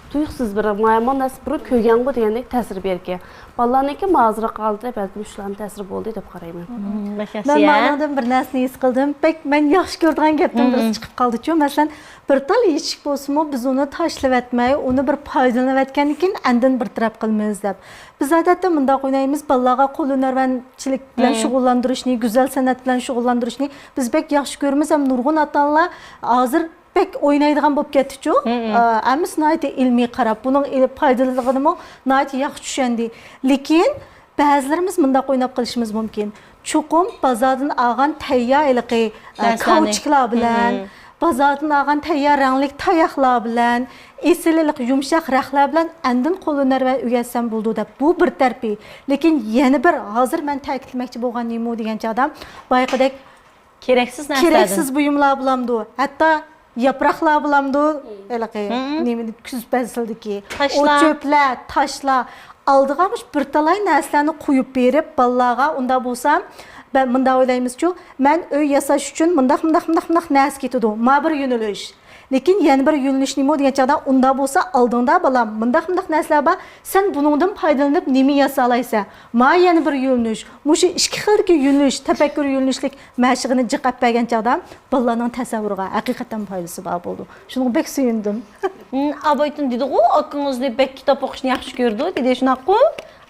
تۇيۇقسىز بىر مۇئەممە نەرسە بۇرۇن كۆرگەنغۇ دېگەندەك تەسىر بېرىدىكەن. بالىلارنىڭكى ھازىرقى ھالىتى بەلكىم شۇلارنىڭ تەسىرى بولدى دەپ قارايمەن. بەك ياخشى. مەن مانىڭدىن بىر نەرسىنى ھېس قىلدىم. بەك مەن ياخشى كۆرىدىغان گەپتىن بىرسى چىقىپ قالدىچۇ. مەسىلەن، بىر تال يېشىك بولسىمۇ، بىز ئۇنى تاشلىۋەتمەي، ئۇنى بىر پايدىلىنىۋەتكەندىن كېيىن ئاندىن بىر تەرەپ قىلىمىز دەپ. بىز ئادەتتە مۇنداق ئويلايمىز، بالىلارغا قول ھۈنەرۋەنچىلىك بىلەن شۇغۇللاندۇرۇشنى، گۈزەل سەنئەت بىلەن شۇغۇللاندۇرۇشنى بىز بەك ياخشى كۆرىمىز ھەم نۇرغۇن ئاتا-ئانىلار ھازىر بەك ئوينايدىغان بولۇپ كەتتىچۇ. ئە، ھەممىسى ناھايىتى ئىلمىي قاراپ، بۇنىڭ ئىل-، پايدىلىقىنىمۇ ناھايىتى ياخشى چۈشەندى. لېكىن بەزىلىرىمىز مۇنداق ئويناپ قېلىشىمىز مۇمكىن. چوقۇم بازاردىن ئالغان تەييار ھېلىقى، ئە، نەرسىلەرنى. كاۋچۇكلار بىلەن، بازاردىن ئالغان تەييار رەڭلىك تاياقلار بىلەن، ئېسىل ھېلىقى يۇمشاق رەختلەر بىلەن ئاندىن قول ھۈنەرۋەن ئۆگەتسەم بولىدۇ دەپ، بۇ بىر تەرىپى. لېكىن يەنە بىر، ھازىر مەن تەكىتلىمەكچى بولغان نېمە دېگەن چاغدا، بايىقىدەك كېرەكسىز نەرسىلەردىن. كېرەكسىز بۇيۇملار بولامدۇ؟ ھەتتا ياپراقلار بولامدۇ؟ ھېلىقى نېمىنى، كۈز پەسلىدىكى تاشلار. ئوت چۆپلەر، تاشلار. ئالدىغا مۇشۇ بىر تالاي نەرسىلەرنى قويۇپ بېرىپ، بالىلارغا ئۇنداق بولسا، بە-، مۇنداق ئويلايمىزچۇ، مەن ئۆي ياساش ئۈچۈن مۇنداق، مۇنداق، مۇنداق، مۇنداق نەرسە كېتىدۇ. ما بىر يۆنىلىش. لېكىن يەنە بىر يۆنىلىش نېمە دېگەن چاغدا، ئۇنداق بولسا ئالدىڭدا بالام، مۇنداق، مۇنداق نەرسىلەر بار، سەن بۇنىڭدىن پايدىلىنىپ نېمە ياسالايسەن؟ ما يەنە بىر يۆنىلىش، مۇشۇ ئىككى خىلدىكى يۆنىلىش، تەپەككۇر يۆنىلىشلىك مەشىقىنى جىق ئەپ بەرگەن چاغدا بالىلارنىڭ تەسەۋۋۇرىغا ھەقىقەتەن پايدىسى بار بولىدۇ. شۇنىڭغا بەك سۆيۈندۈم. ئابايتۇن دېدىغۇ، ئاكىڭىزنى بەك كىتاب ئوقۇشنى ياخشى كۆرىدۇ دېدى، شۇنداققۇ؟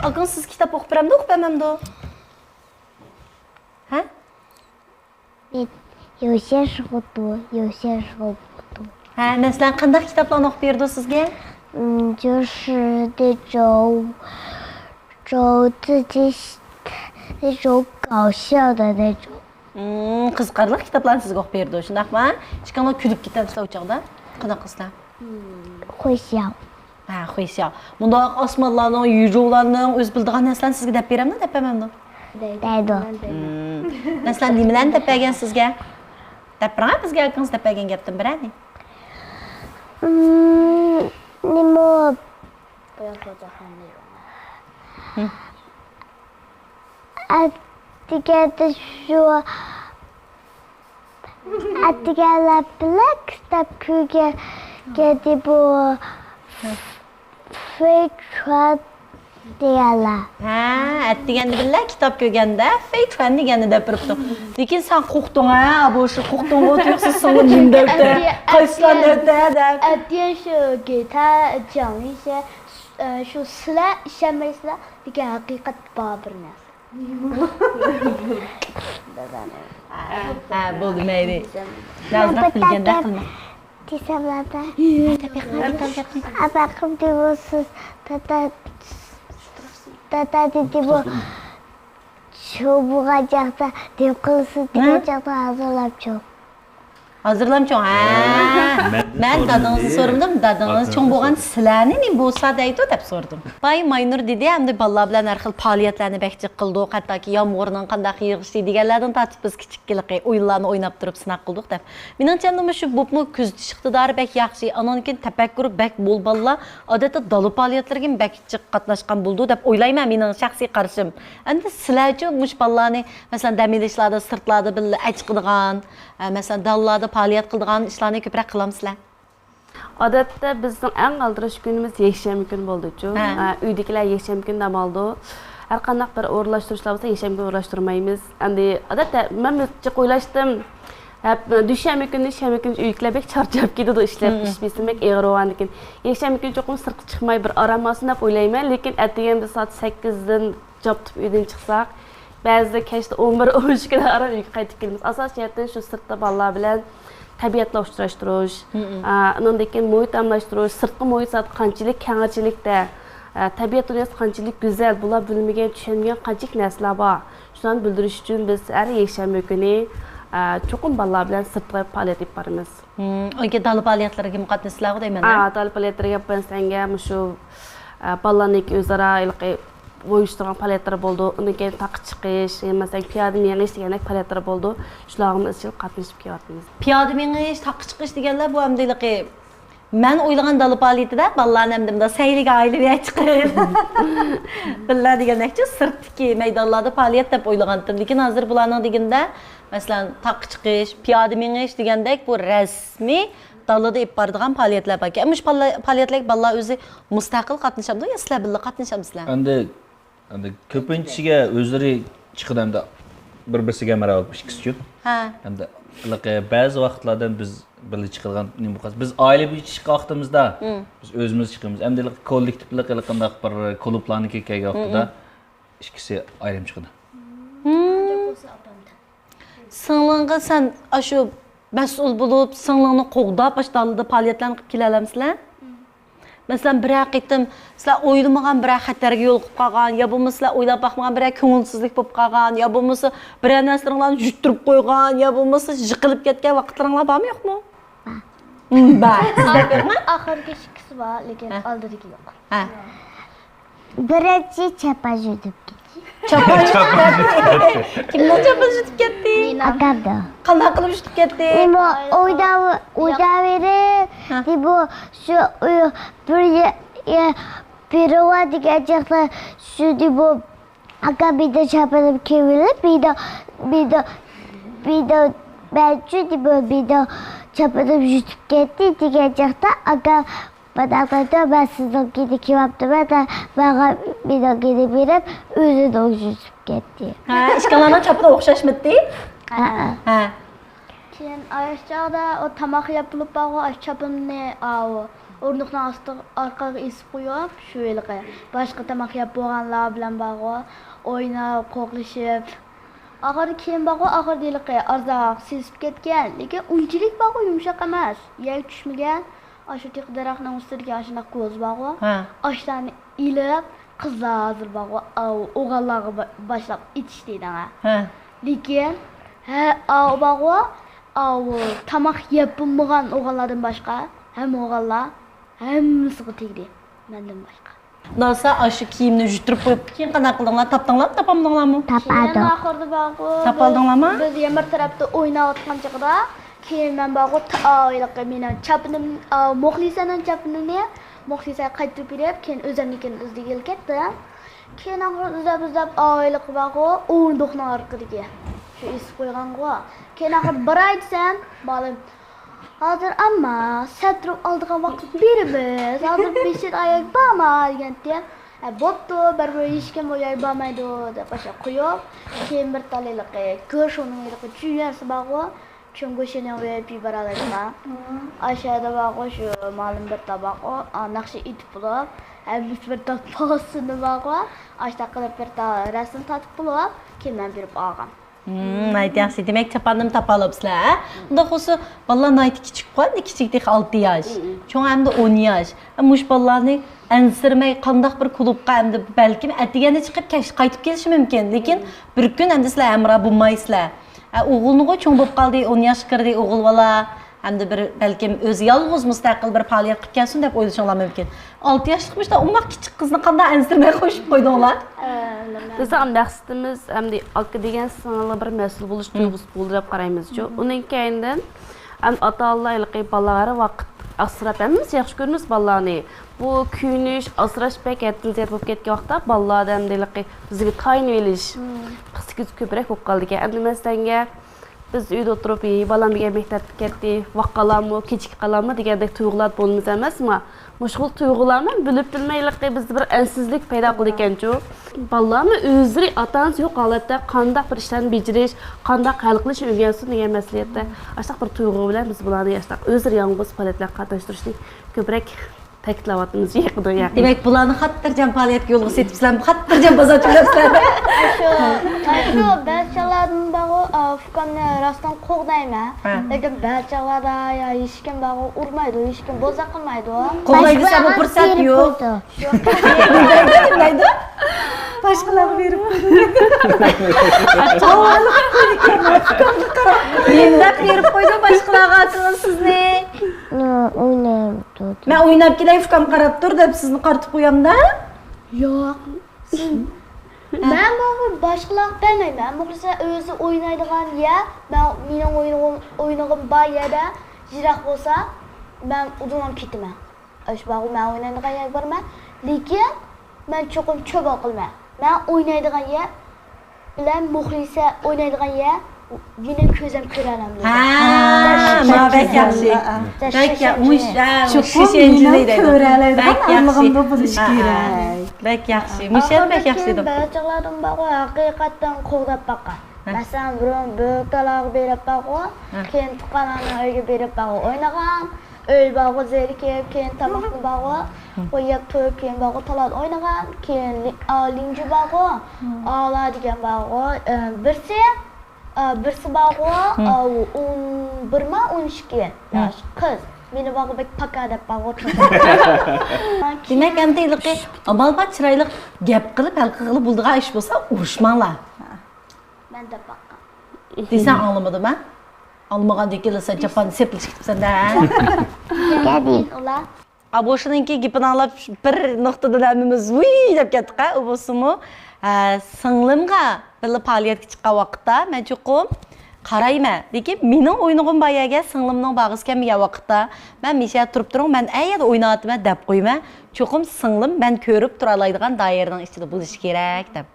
ئاكىڭىز سىزگە كىتاب ئوقۇپ بېرەمدۇ، ئوقۇپ بەرمەمدۇ؟ ھە؟ 有些时候读，有些时候不读。 ھە، مەسىلەن، قانداق كىتابلارنى ئوقۇپ بېرىدۇ سىزگە؟ 嗯，就是那种，种自己那种搞笑的那种。 قىزىقارلىق كىتابلارنى سىزگە ئوقۇپ بېرىدۇ، شۇنداقمۇ؟ ئىككىڭلار كۈلۈپ كېتەمسىلەر ئۇ چاغدا؟ قانداق قىلىسىلەر؟ 会笑。 ھە، خۇيشياۋ. مۇنداق ئاسمانلارنىڭ، يۈجوۋلارنىڭ ئۆزى بىلىدىغان نەرسىلەرنى سىزگە دەپ بېرەمدۇ، دەپ بەرمەمدۇ؟ دەيدۇ. مەسىلەن، نېمىلەرنى دەپ بەرگەن سىزگە؟ دەپ بېرىڭە بىزگە، ئاكىڭىز دەپ بەرگەن گەپتىن بىرەرنى. نېمە؟ ئەتىگەندە شۇ، ئەتىگەنلەپ بىلەن كىتاب كۆرگەن گېدى بۇ فېيچۈەن دېگەنلەر. ھە، ئەتىگەندە بىللە كىتاب كۆرگەندە فېيچۈەن دېگەننى دەپ بېرىپتۇ. لېكىن سەن قورقتۇڭ ھە، بۇ شۇ قورقتۇڭغۇ تۇيۇقسىز سىڭلىم نېمە دەپتۇ؟ قايسىلارنى دەپتۇ دەپ. 呃，شۇ سىلەر ئىشەنمەيسىلەر، لېكىن ھەقىقەت بار بىر نەرسە. ھە، بولدى، مەيلى. نازراق بىلگەندەك قىلما. دېسەملەردە. ھە، دەپ بېقىڭ، دېتال گەپنى. ئاباقىم دېۋىسىز، دادا، دادا دېدى بۇ. شۇ بولغان چاغدا نېمە قىلىسىز دېگەن چاغدا ھازىرلاپ چوڭ. ھازىرلام چوڭ، ھە. مەن دادىڭىزنى سورىمىدىم، دادىڭىز چوڭ بولغان سىلەرنى نېمە بولسا دەيدۇ دەپ سورىدىم. باي ماينۇر دېدى، ئەمدى بالىلار بىلەن ھەر خىل پائالىيەتلەرنى بەك جىق قىلدۇق، ھەتتاكى يامغۇرنىڭ قانداق يېغىشى دېگەنلەردىن تارتىپ بىز كىچىك ھېلىقى ئويۇنلارنى ئويناپ تۇرۇپ سىناق قىلدۇق دەپ. مېنىڭچە ئەمدى مۇشۇ بولۇپمۇ كۆزىتىش ئىقتىدارى بەك ياخشى، ئانان كېيىن تەپەككۇرى بەك مول بالىلار، ئادەتتە دالا پائالىيەتلىرىگىمۇ بەك جىق قاتناشقان بولىدۇ دەپ ئويلايمەن، مېنىڭ شەخسىي قارىشىم. ئەمدى سىلەرچۇ مۇشۇ بالىلارنى، مەسىلەن، دەم ئېلىشلاردا، سىرتلاردا بىللە ئەچىقىدىغان، ئە، مەسىلەن، دالىلاردا پائالىيەت قىلىدىغان ئىشلارنى كۆپرەك قىلامسىلەر؟ ئادەتتە بىزنىڭ ئەڭ ئالدىراش كۈنىمىز يەكشەنبە كۈنى بولىدۇچۇ. ھە. ئە، ئۆيدىكىلەر يەكشەنبە كۈنى دەم ئالىدۇ. ھەر قانداق بىر ئورۇنلاشتۇرۇشلار بولسا يەكشەنبە كۈنى ئورۇنلاشتۇرمايمىز. ئەمدى ئادەتتە مەن جىق ئويلاشتىم. ھەپ-، دوشەنبە كۈنى، شەنبە كۈنى ئۆيدىكىلەر بەك چارچاپ كېتىدۇ ئىشلەپ، ئىش بېسىمى بەك ئېغىر بولغاندىكىن. يەكشەنبە كۈنى چوقۇم سىرتقا چىقماي بىر ئارام ئالسۇن دەپ ئويلايمەن، لېكىن ئەتىگەندە سائەت سەككىزدىن جاپتىپ ئۆيدىن چىقساق، بەزىدە كەچتە ئون بىر، ئون ئىككىدە ئاران ئۆيگە قايتىپ كېلىمىز. ئاساسىي جەھەتتىن شۇ سىرتتا بالىلار بىلەن تەبىئەتلەر ئۇچراشتۇرۇش، ئا، ئۇنىڭدىن كېيىن مۇھىت ئالماشتۇرۇش، سىرتقى مۇھىت زادى قانچىلىك كەڭچىلىكتە، ئا، تەبىئەت دۇنياسى قانچىلىك گۈزەل، بۇلار بىلمىگەن، چۈشەنمىگەن قانچىلىك نەرسىلەر بار. شۇلارنى بىلدۈرۈش ئۈچۈن بىز ھەر يەكشەنبە كۈنى، ئا، چوقۇم بالىلار بىلەن سىرتقا پائالىيەت ئېلىپ بارىمىز. ئۇنكى دالا پائالىيەتلىرىگىمۇ قاتنىشىسىلەرغۇ دەيمەن، ھە؟ ئا، دالا پائالىيەتلىرىگە مەسىلەنگە مۇشۇ، ئا، بالىلارنىڭكى ئۆزئارا ھېلىقى ئۇيۇشتۇرغان پائالىيەتلىرى بولىدۇ. ئۇنىڭ كېيىن تاغقا چىقىش، مەسىلەن، پىيادە مېڭىش دېگەندەك پائالىيەتلىرى بولىدۇ. شۇلارغىمۇ ئىزچىل قاتنىشىپ كېلىۋاتىمىز. پىيادە مېڭىش، تاغقا چىقىش دېگەنلەر بۇ ئەمدى ھېلىقى مەن ئويلىغان دالا پائالىيىتىدە بالىلارنى ئەمدى مۇنداق سەيلىگە ئايلىنىپ چىقىپ بىللە دېگەندەكچۇ سىرتتىكى مەيدانلاردا پائالىيەت دەپ ئويلىغانتىم. لېكىن ھازىر بۇلارنىڭ دېگىنىدە، مەسىلەن، تاغقا چىقىش، پىيادە مېڭىش دېگەندەك بۇ رەسمىي دالىدا ئېلىپ بارىدىغان پائالىيەتلەر باركەن. مۇشۇ پائالىيەتلەرگە بالىلار ئۆزى مۇستەقىل قاتنىشامدۇ يا سىلەر بىللە قاتنىشامسىلەر؟ ئەمدى ئەمدى كۆپىنچىسىگە ئۆزلىرى چىقىدۇ ئەمدى بىر بىرسىگە ھەمراھ بولۇپ ئىككىسى ئۈچۈن. ھە. ئەمدى ھېلىقى بەزى ۋاقىتلاردا بىز بىللە چىقىدىغان نېمە بولغاچ، بىز ئائىلە بويىچە چىققان ۋاقتىمىزدا بىز ئۆزىمىز چىقىمىز. ئەمدى ھېلىقى كوللېكتىپ ھېلىقى قانداق بىر كۇلۇبلارنىڭكى كەلگەن ۋاقتىدا ئىككىسى ئايرىم چىقىدۇ. سىڭلىڭغا سەن ئاشۇ مەسئۇل بولۇپ، سىڭلىڭنى قوغداپ، ئاشۇ دالىدا پائالىيەتلەرنى قىلىپ كېلەلەمسىلەر؟ مەسىلەن، بىرەر قېتىم سىلەر ئويلىمىغان بىرەر خەتەرگە يولۇقۇپ قالغان، يا بولمىسا سىلەر ئويلاپ باقمىغان بىرەر كۆڭۈلسىزلىك بولۇپ قالغان، يا بولمىسا بىرەر نەرسىلىرىڭلارنى يۇتتۇرۇپ قويغان، يا بولماسا يىقىلىپ كەتكەن ۋاقىتلىرىڭلار بارمۇ، يوقمۇ؟ بار. مم، بار. سىزدە يوقمۇ؟ ئاخىرقى ئىككىسى بار، لېكىن ھە. ئالدىدىكى يوق. ھە. بىرىنچى چاپان يۈتۈپ كەتتى. چاپان يۈتۈپ كەتتى. كىمنىڭ چاپىنى يۈتۈپ كەتتى؟ ئاكامنىڭ. قانداق قىلىپ يۈتۈپ كەتتى؟ ئۇ ئويناۋ-، ئويناۋېرىپ، ھە. دېمۇ شۇ ئۇ بىر يە-، يە-، بىرى بار دېگەن چاغدا شۇ دېمۇ ئاكام مېنىڭ چاپىنىمنى كىيىۋېلىپ، مېنىڭ، مېنىڭ، مېنىڭ، مەنچۇ دېمۇ مېنىڭ چاپىنىمنى يۈتۈپ كەتتى دېگەن چاغدا ئاكام مانا قايتا مەن سىزنىڭكىنى كىيىۋاپتىمەن دەپ ماڭا مېنىڭكىنى بېرىپ، ئۆزىنىڭ يۈتۈپ كەتتى. ھە، ئىككىڭلارنىڭ چاپىنى ئوخشاشمىدى؟ ھەئە. ھە. كېيىن ئاشۇ چاغدا ئۇ تاماق يەپ بولۇپ بارغۇ، ئاشۇ چاپىنىنى ئاۋۇ ئورۇندۇقنىڭ ئاستىغا، ئارقىغا ئېسىپ قويۇپ، شۇ ھېلىقى باشقا تاماق يەپ بولغانلار بىلەن بارغۇ، ئويناپ، قوغلىشىپ، ئاخىرىدا كېيىن بارغۇ، ئاخىرىدا ھېلىقى ئازراق سېسىپ كەتكەن، لېكىن ئۇنچىلىك بارغۇ يۇمشاق ئەمەس، يەرگە چۈشمىگەن. ئاشۇ تېخى دەرەخنىڭ ئۈستىدىكى ئاشۇنداق كوزا بارغۇ. ھە. ئاشۇلارنى ئېلىپ، قىزلار ھازىر بارغۇ، ئاۋۇ ئوغۇللارغا با-، باشلاپ ئېتىش دەيدىغان. ھە. لېكىن، ھە، ئاۋۇ بارغۇ، ئاۋۇ تاماق يەپ بولمىغان ئوغۇللاردىن باشقا، ھەممە ئوغۇللار، ھەممىسىغا تېگدى، مەندىن باشقا. ناسا ئاشۇ كىيىمنى يۇتتۇرۇپ قويۇپ، كېيىن قانداق قىلدىڭلار؟ تاپتىڭلارمۇ، تاپالمىدىڭلارمۇ؟ تاپالدۇق. كېيىن ئاخىرىدا بارغۇ، تاپالدىڭلارمۇ؟ بىز يەنە بىر تەرەپتە ئويناۋاتقان چېغىدا، كېيىن مەن بارغۇ، تا-، ھېلىقى مېنىڭ چاپىنىم، ئا، مۇخلىسەنىڭ چاپىنىنى، مۇخلىسەگە قايتۇرۇپ بېرىپ، كېيىن ئۆزۈمنىڭكىنى ئىزدىگىلى كەتتىم. كېيىن ئاخىرى ئىزدەپ، ئىزدەپ، ئا، ھېلىقى بارغۇ، ئورۇندۇقنىڭ ئارقىدىكى، شۇ ئېسىپ قويغانغۇ. كېيىن ئاخىرى باراي دېسەم، مالىم، ھازىر ئەمما سەترۇ ئالىدىغان ۋاقىت بېرىمىز، ھازىر بېشىدا ئاياغ بارما دېگەنتى. ھە، بوپتۇ، بەرىبىر ھېچكىم ئۇ يەرگە بارمايدۇ دەپ ئاشۇ قويۇپ، كېيىن بىر تال ھېلىقى گۆشۇنىڭ ھېلىقى جۈيەنسى بارغۇ، چوڭ گۆشىنىڭ ۋىئايپى بارالىدىغان. ئاشۇ يەردە بارغۇ، شۇ مالىم بىر تال بارغۇ، ئا، ناخشا ئېيتىپ بولۇپ، ھەممىسى بىر تال پاسىنى بارغۇ، ئاشۇنداق قىلىپ بىر تال رەسىم تارتىپ بولۇپ، كېيىن مەن بېرىپ ئالغان. ھىم، ناھايىتى ياخشى. دېمەك، چاپاننىمۇ تاپالىپسىلەر، ھە؟ ئۇنداق بولسا، بالىلار ناھايىتى كىچىككۇ، ئەمدى كىچىك تېخى ئالتە ياش. چوڭ ئەمدى ئون ياش. مۇشۇ بالىلارنى ئەنسىرىمەي، قانداق بىر كۇلۇبقا ئەمدى بەلكىم ئەتىگەندە چىقىپ كەچ قايتىپ كېلىشى مۇمكىن. لېكىن بىر كۈن ئەمدى سىلەر ھەمراھ بولمايسىلەر. ھە، ئوغۇلنىغۇ چوڭ بولۇپ قالدى، ئون ياشقا كىردى ئوغۇل بالا. ئەمدى بىر بەلكىم ئۆزى يالغۇز مۇستەقىل بىر پائالىيەت قىلىپ كەلسۇن دەپ ئويلىشىڭلار مۇمكىن. ئالتە ياشلىق مۇشۇنداق ئوماق كىچىك قىزنى قانداق ئەنسىرىمەي قوشۇپ قويدۇڭلار؟ بىزنىڭ مەقسىتىمىز ئەمدى ئاكا دېگەن سىڭىلغا بىر مەسئۇل بولۇش تۇيغۇسى بولىدۇ دەپ قارايمىزچۇ. ئۇنىڭ كەينىدىن ئەمدى ئاتا-ئانىلار ھېلىقى بالىلار ھەر ۋاقىت ئاسراپ، ھەممىمىز ياخشى كۆرىمىز بالىلارنى. بۇ كۆيۈنۈش، ئاسراش بەك ھەددىن زىيادە بولۇپ كەتكەن ۋاقىتتا بالىلاردا ئەمدى ھېلىقى بىزگە تايىنىۋېلىش قىسىتى كۆپرەك بولۇپ قالىدىكەن. ئەمدى مەسىلەنگە، بىز ئۆيدە ئولتۇرۇپ، ھېي، بالام بۈگۈن مەكتەپكە كەتتى، ۋاق قالامۇ، كېچىكىپ قالامۇ دېگەندەك تۇيغۇلاردا بولىمىز ئەمەسمۇ؟ مۇشۇ خىل تۇيغۇلارمۇ بىلىپ بىلمەيلىقى بىزدە بىر ئەنسىزلىك پەيدا قىلىدىكەنچۇ. بالىلارمۇ ئۆزلىرى ئاتا-ئانىسى يوق ھالەتتە قانداق بىر ئىشلارنى بېجىرىش، قانداق ھەل قىلىشنى ئۆگەنسۇن دېگەن مەسلىھەتتە ئاشۇنداق بىر تۇيغۇ بىلەن بىز بۇلارنى ئاشۇنداق ئۆزلىرى يالغۇز پائالىيەتلەرگە قاتناشتۇرۇشنى كۆپرەك تەكىتلەۋاتىمىز يېقىندا، يېقىندا. دېمەك، بۇلارنى خاتىرجەم پائالىيەتكە يولغا سېتىپسىلەر، خاتىرجەم بازار تۈرلەپسىلەر. شۇ، شۇ بەزى چاغلاردىن بارغۇ، ئا، ئۇكامنى راستتىن قوغدايمەن. ھە. لېكىن بەزى چاغلاردا يا ھېچكىم بارغۇ ئۇرمايدۇ، ھېچكىم بوزەك قىلمايدۇ. قوغدايدۇ دېسەممۇ پۇرسەت يوق. يوق. دېمەيدۇ، دېمەيدۇ. باشقىلارغا بېرىپ قويدۇم. نېمە دەپ بېرىپ قويدۇم باشقىلارغا ئاتىڭىز سىزنى؟ ئويناپ تۇردۇم. مەن ئويناپ كېلەي، ئۇكام قاراپ تۇر دەپ سىزنى قارىتىپ قويامدا؟ ياق. مەن بارغۇ باشقىلارغا بەرمەيمەن. مۇخلىسە ئۆزى ئوينايدىغان يەر، مەن، مېنىڭ ئوينىغىم، ئوينىغىم بار يەردە يىراق بولسا، مەن ئۇدۇللاپ كېتىمەن. ئاشۇ بارغۇ مەن ئوينايدىغان يەرگە بارىمەن. لېكىن مەن چوقۇم چوبان قىلىمەن. مەن ئوينايدىغان يەر بىلەن مۇخلىسە ئوينايدىغان يەر مېنىڭ كۆزۈم كۆرەلەمدۇ. ھە، مانا بەك ياخشى. بەك يا-، مۇش-، ھە، چوقۇم مۇشۇ مېنىڭ شەنجىنى دەيدۇ. كۆرەلەيدىغان بەك ياخشى. ئانىلىغىمدا بولۇشى ھە، كېرەك. بەك ياخشى. مۇشۇ يەر بەك ياخشى دېدىم. بەزى چاغلاردىن بارغۇ، ھەقىقەتەن قوغداپ باققان. ھە. مەسىلەن، بۇرۇن بۆرە تالاغا بېرىپ بارغۇ، ھە. كېيىن تۇغقانلارنىڭ ئۆيىگە بېرىپ بارغۇ ئوينىغان. ئۆي بارغۇ، زېرىكىپ، كېيىن تاماقنى بارغۇ، ھە. ئۇ يەپ تۇرۇپ، كېيىن بارغۇ، تالادا ئوينىغان، كېيىن لى-، ئا، لىڭجۇ بارغۇ، ھە. ئالا دېگەن بارغۇ، ئە، بىرسى، ئا، بىرسى بارغۇ، ئا، ئون بىرما، ئون ئىككى ياش قىز. مېنى بارغۇ بەك پاكا دەپ بارغۇ. دېمەك، ئەمدى ھېلىقى ئامال بار چىرايلىق گەپ قىلىپ ھەل قىلغىلى بولىدىغان ئىش بولسا، ئۇرۇشماڭلار. مەن دەپ باققان. دېسەڭ ئاڭلىمىدىم ھە؟ ئاڭلىمىغاندىن كېيىن سەن جاپاننى سېپىلىشىپ كېتىپسەن دە. كېيىن ئۇلار ئابوشىنىڭكى گېپىنى ئاڭلاپ بىر نۇقتىدىن ھەممىمىز ۋۇي دەپ كەتتۇق ھە، ئۇ بولسىمۇ، ھە، سىڭلىمغا بىللە پائالىيەتكە چىققان ۋاقىتتا مەن چوقۇم قارايمەن، لېكىن مېنىڭ ئوينىغۇم بار يەرگە سىڭلىمنىڭ بارغۇسى كەلمىگەن ۋاقىتتا مەن مىشە تۇرۇپ تۇرۇڭ، مەن ئەيەردە ئويناۋاتىمەن دەپ قويىمەن. چوقۇم سىڭلىم مەن كۆرۈپ تۇرالايدىغان دائىرىنىڭ ئىچىدە بولۇشى كېرەك دەپ.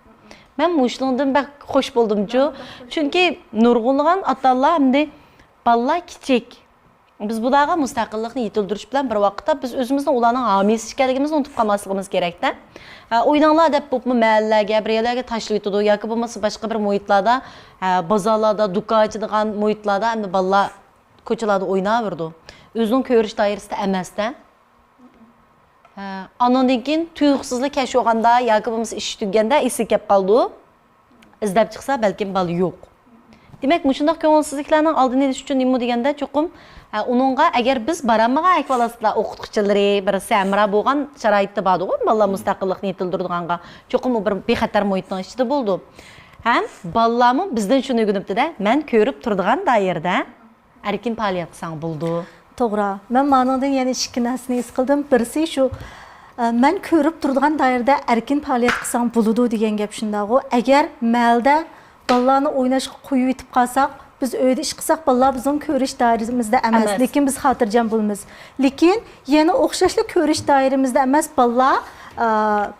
مەن مۇشۇنىڭدىن بەك خوش بولدۇمچۇ. چۈنكى نۇرغۇنلىغان ئاتا-ئانىلار ئەمدى بالىلار كىچىك، بىز بۇلارغا مۇستەقىللىقنى يېتىلدۈرۈش بىلەن بىر ۋاقىتتا بىز ئۆزىمىزنىڭ ئۇلارنىڭ ھامىيسى ئىكەنلىكىمىزنى ئۇنتۇپ قالماسلىقىمىز كېرەكتە. ھە، ئويناڭلار دەپ بولۇپمۇ مەھەللىلەرگە، بىر يەرلەرگە تاشلىۋېتىدۇ ياكى بولمىسا باشقا بىر مۇھىتلاردا، ھە، بازارلاردا، دۇكان ئاچىدىغان مۇھىتلاردا ئەمدى بالىلار كوچىلاردا ئويناۋېرىدۇ. ئۆزىنىڭ كۆرۈش دائىرىسىدە ئەمەستە. ھە، ئانىڭدىن كېيىن تۇيۇقسىزلا كەچ بولغاندا ياكى بولمىسا ئىش تۈگىگەندە ئېسىگە كەپ قالىدۇ. ئىزدەپ چىقسا، بەلكىم بالا يوق. دېمەك، مۇشۇنداق كۆڭۈلسىزلىكلەرنىڭ ئالدىنى ئېلىش ئۈچۈن نېمە دېگەندە، چوقۇم، ھە، ئۇنىڭغا ئەگەر بىز بارالمىغان ئەھۋالاتتا ئوقۇتقۇچىلىرى، بىرسى ھەمراھ بولغان شارائىتتا باردىغۇ، بالىلار مۇستەقىللىقنى يېتىلدۈرىدىغانغا، چوقۇم ئۇ بىر بىخەتەر مۇھىتنىڭ ئىچىدە بولىدۇ. ھەم بالىلارمۇ بىزدىن شۇنى ئۆگىنىپتۇ-دە، مەن كۆرۈپ تۇرىدىغان دائىرىدە ئەركىن پائالىيەت قىلساڭ بولىدۇ. توغرا. مەن مانىڭدىن يەنە ئىككى نەرسىنى ھېس قىلدىم. بىرسى شۇ، ئە، مەن كۆرۈپ تۇرىدىغان دائىرىدە ئەركىن پائالىيەت قىلساڭ بولىدۇ دېگەن گەپ شۇنداقغۇ. ئەگەر مەھەلدە بالىلارنى ئويناشقا قويۇۋېتىپ قالساق، بىز ئۆيدە ئىش قىلساق، بالىلار بىزنىڭ كۆرۈش دائىرىمىزدە ئەمەس، ئەمەس. لېكىن بىز خاتىرجەم بولىمىز. لېكىن يەنە ئوخشاشلا كۆرۈش دائىرىمىزدە ئەمەس بالىلار، ئا،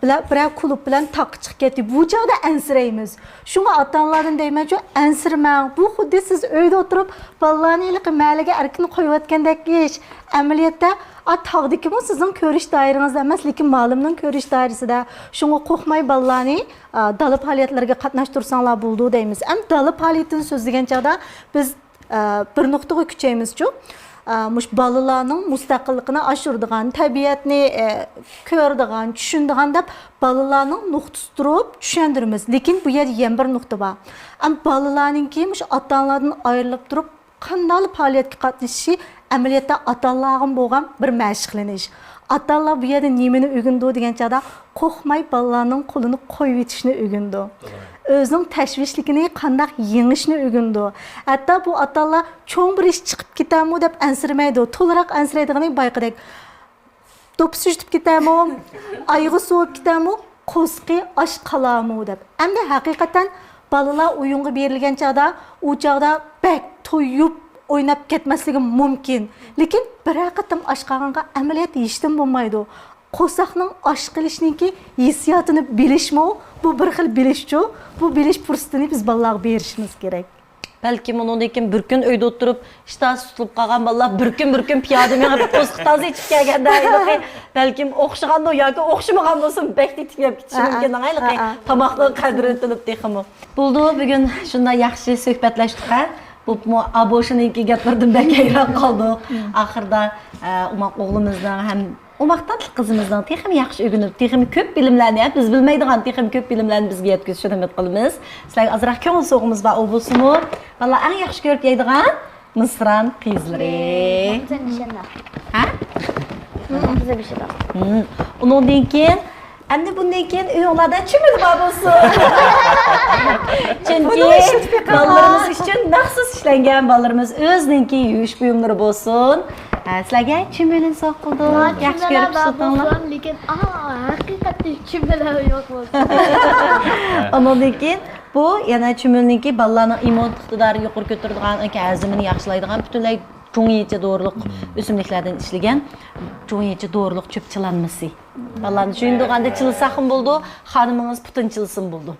بىلەن، بىرەر كۇلۇب بىلەن تاغقا چىقىپ كەتتى. بۇ چاغدا ئەنسىرەيمىز. شۇڭا ئاتا-ئانىلاردىن دەيمەنچۇ، ئەنسىرىمەڭ. بۇ خۇددى سىز ئۆيدە ئولتۇرۇپ بالىلارنى ھېلىقى مەھەللىگە ئەركىن قويۇۋەتكەندەك ئىش. ئەمەلىيەتتە، ئا، تاغدىكىمۇ سىزنىڭ كۆرۈش دائىرىڭىزدە ئەمەس، لېكىن مۇئەللىمنىڭ كۆرۈش دائىرىسىدە. شۇڭا قورقماي بالىلارنى، ئا، دالا پائالىيەتلىرىگە قاتناشتۇرساڭلار بولىدۇ دەيمىز. ئەمدى دالا پائالىيىتىنى سۆزلىگەن چاغدا بىز ئە، بىر نۇقتىغا كۈچەيمىزچۇ؟ ئە، مۇشۇ بالىلارنىڭ مۇستەقىللىقىنى ئاشۇرىدىغان، تەبىئەتنى، ئە، كۆرىدىغان، چۈشىنىدىغان دەپ بالىلارنىڭ نۇقتىسى تۇرۇپ چۈشەندۈرىمىز. لېكىن بۇ يەردە يەنە بىر نۇقتا بار. ئەم، بالىلارنىڭكى مۇشۇ ئاتا-ئانىلاردىن ئايرىلىپ تۇرۇپ قانداقلا پائالىيەتكە قاتنىشىشى ئەمەلىيەتتە ئاتا-ئانىلارغىمۇ بولغان بىر مەشىقلىنىش. ئاتا-ئانىلار بۇ يەردە نېمىنى ئۆگىنىدۇ دېگەن چاغدا، قورقماي بالىلارنىڭ قولىنى قويۇۋېتىشنى ئۆگىنىدۇ. ئۆزىنىڭ تەشۋىشلىكىنى قانداق يېڭىشنى ئۆگىنىدۇ. ھەتتا بۇ ئاتا-ئانىلار چوڭ بىر ئىش چىقىپ كېتەرمۇ دەپ ئەنسىرىمەيدۇ. تولىراق ئەنسىرەيدىغىنى بايىقىدەك، دوپپىسى يۈتۈپ كېتەرمۇ، ئايىغى سوۋۇپ كېتەرمۇ، قورسىقى ئاچ قالارمۇ دەپ. ئەمدى ھەقىقەتەن بالىلار ئويۇنغا بېرىلگەن چاغدا، ئۇ چاغدا بەك تويۇپ ئويناپ كەتمەسلىكى مۇمكىن. لېكىن بىرەر قېتىم ئاچ قالغانغا ئەمەلىيەتتە ھېچنېمە بولمايدۇ. قورساقنىڭ ئاچ قېلىشنىڭكى ھېسسىياتىنى بىلىشمۇ، بۇ بىر خىل بىلىشچۇ. بۇ بىلىش پۇرسىتىنى بىز بالىلارغا بېرىشىمىز كېرەك. بەلكىم ئۇنىڭدىن كېيىن بىر كۈن ئۆيدە ئولتۇرۇپ، ئىشتىھاسى تۇتۇلۇپ قالغان بالىلار بىر كۈن، بىر كۈن پىيادە مېڭىپ، قورسىقى تازا ئېچىپ كەلگەندە، ھېلىقى بەلكىم ئوخشىغاندۇ ياكى ئوخشىمىغان بولسۇن، بەك تېتىپ يەپ كېتىشى مۇمكىن، ھېلىقى تاماقنىڭ قەدرىنى تونۇپ تېخىمۇ. بولدى، بۈگۈن شۇنداق ياخشى سۆھبەتلەشتۇق ھە. بولۇپمۇ ئابوشىنىڭكى گەپلىرىدىن بەك ھەيران قالدۇق. ئاخىرىدا، ئە، ئوماق ئوغلىمىزنىڭ ھەم ئوماق تاتلىق قىزىمىزنىڭ تېخىمۇ ياخشى ئۆگىنىپ، تېخىمۇ كۆپ بىلىملەرنى، بىز بىلمەيدىغان تېخىمۇ كۆپ بىلىملەرنى بىزگە يەتكۈزۈشىنى ئۈمىد قىلىمىز. سىلەرگە ئازراق كۆڭۈل سوۋغىمىز بار، ئۇ بولسىمۇ، بالىلار ئەڭ ياخشى كۆرۈپ يەيدىغان مىسران قىيزىلىرى. ھە؟ ئۇنىڭدىن كېيىن ئەمدى بۇندىن كېيىن ئۆيۈڭلاردا چۈمۈلە بار بولسۇن. چۈنكى بالىلىرىمىز ئۈچۈن مەخسۇس ئىشلەنگەن، بالىلىرىمىز ئۆزىنىڭكى يۇيۇش بۇيۇملىرى بولسۇن. ھە، سىلەرگە چۈمۈلىنى سوۋغا قىلدۇق. ياخشى كۆرۈپ ئىشلىتىڭلار. لېكىن، ئاھ، ھەقىقەتتىن چۈمۈلە يوق بولسۇن. ئۇنىڭدىن كېيىن بۇ يەنە چۈمۈلىنىڭكى بالىلارنىڭ ئىممۇنىتېت ئىقتىدارىنى يۇقىرى كۆتۈرىدىغان، ھەزىمىنى ياخشىلايدىغان پۈتۈنلەي جۇڭيىچە دورىلىق ئۆسۈملۈكلەردىن ئىشلىگەن جۇڭيىچە دورىلىق چۆپ چىلانمىسى. بالىلارنى چۈيۈندۈرگەندە چىلىساقمۇ بولىدۇ، خانىمىڭىز پۇتىنى چىلىسىمۇ بولىدۇ.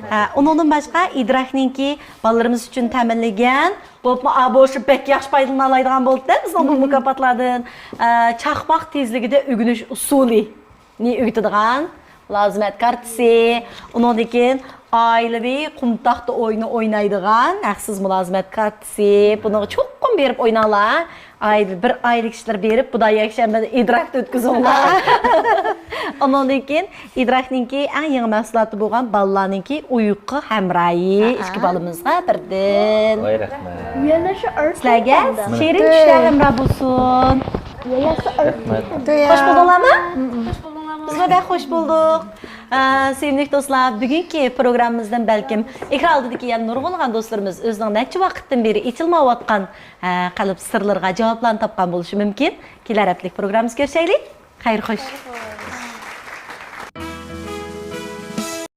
ھە، ئۇنىڭدىن باشقا ئىدراكنىڭكى بالىلىرىمىز ئۈچۈن تەمىنلىگەن، بولۇپمۇ ئابوشى بەك ياخشى پايدىلىنالايدىغان بولۇپتۇ بىزنىڭ بۇ مۇكاپاتلاردىن. ئە، چاقماق تېزلىكىدە ئۆگىنىش ئۇسۇلىنى ئۆگىتىدىغان مۇلازىمەت كارتىسى، ئۇنىڭدىن كېيىن ئائىلىۋى قۇمتاقتا ئويۇنى ئوينايدىغان ھەقسىز مۇلازىمەت كارتىسى. بۇنىڭغا چوقۇم بېرىپ ئويناڭلار. ئائىلە، بىر ئائىلە كىشىلەر بېرىپ، بۇدا يەكشەنبىدە ئىدراكنى ئۆتكۈزۈڭلار. ئۇنىڭدىن كېيىن ئىدراكنىڭكى ئەڭ يېڭى مەھسۇلاتى بولغان بالىلارنىڭكى ئۇيقۇ ھەمراھى. ئىككى بالىمىزغا بىردىن. ۋاي، رەھمەت. سىلەرگە شېرىن چۈشلەر ھەمراھ بولسۇن. رەھمەت. خوش بولدۇڭلارمۇ؟ بىزمۇ بەك خوش بولدۇق. ئە، سۆيۈملۈك دوستلار، بۈگۈنكى پروگراممىمىزدىن بەلكىم ئېكران ئالدىدىكى يەنە نۇرغۇنلىغان دوستلىرىمىز ئۆزىنىڭ نەچچە ۋاقىتتىن بېرى ئېچىلمايۋاتقان، ئە، قەلب سىرلىرىغا جاۋابلارنى تاپقان بولۇشى مۇمكىن. كېلەر ھەپتىلىك پروگراممىمىزدا كۆرۈشەيلى. خەير خوش.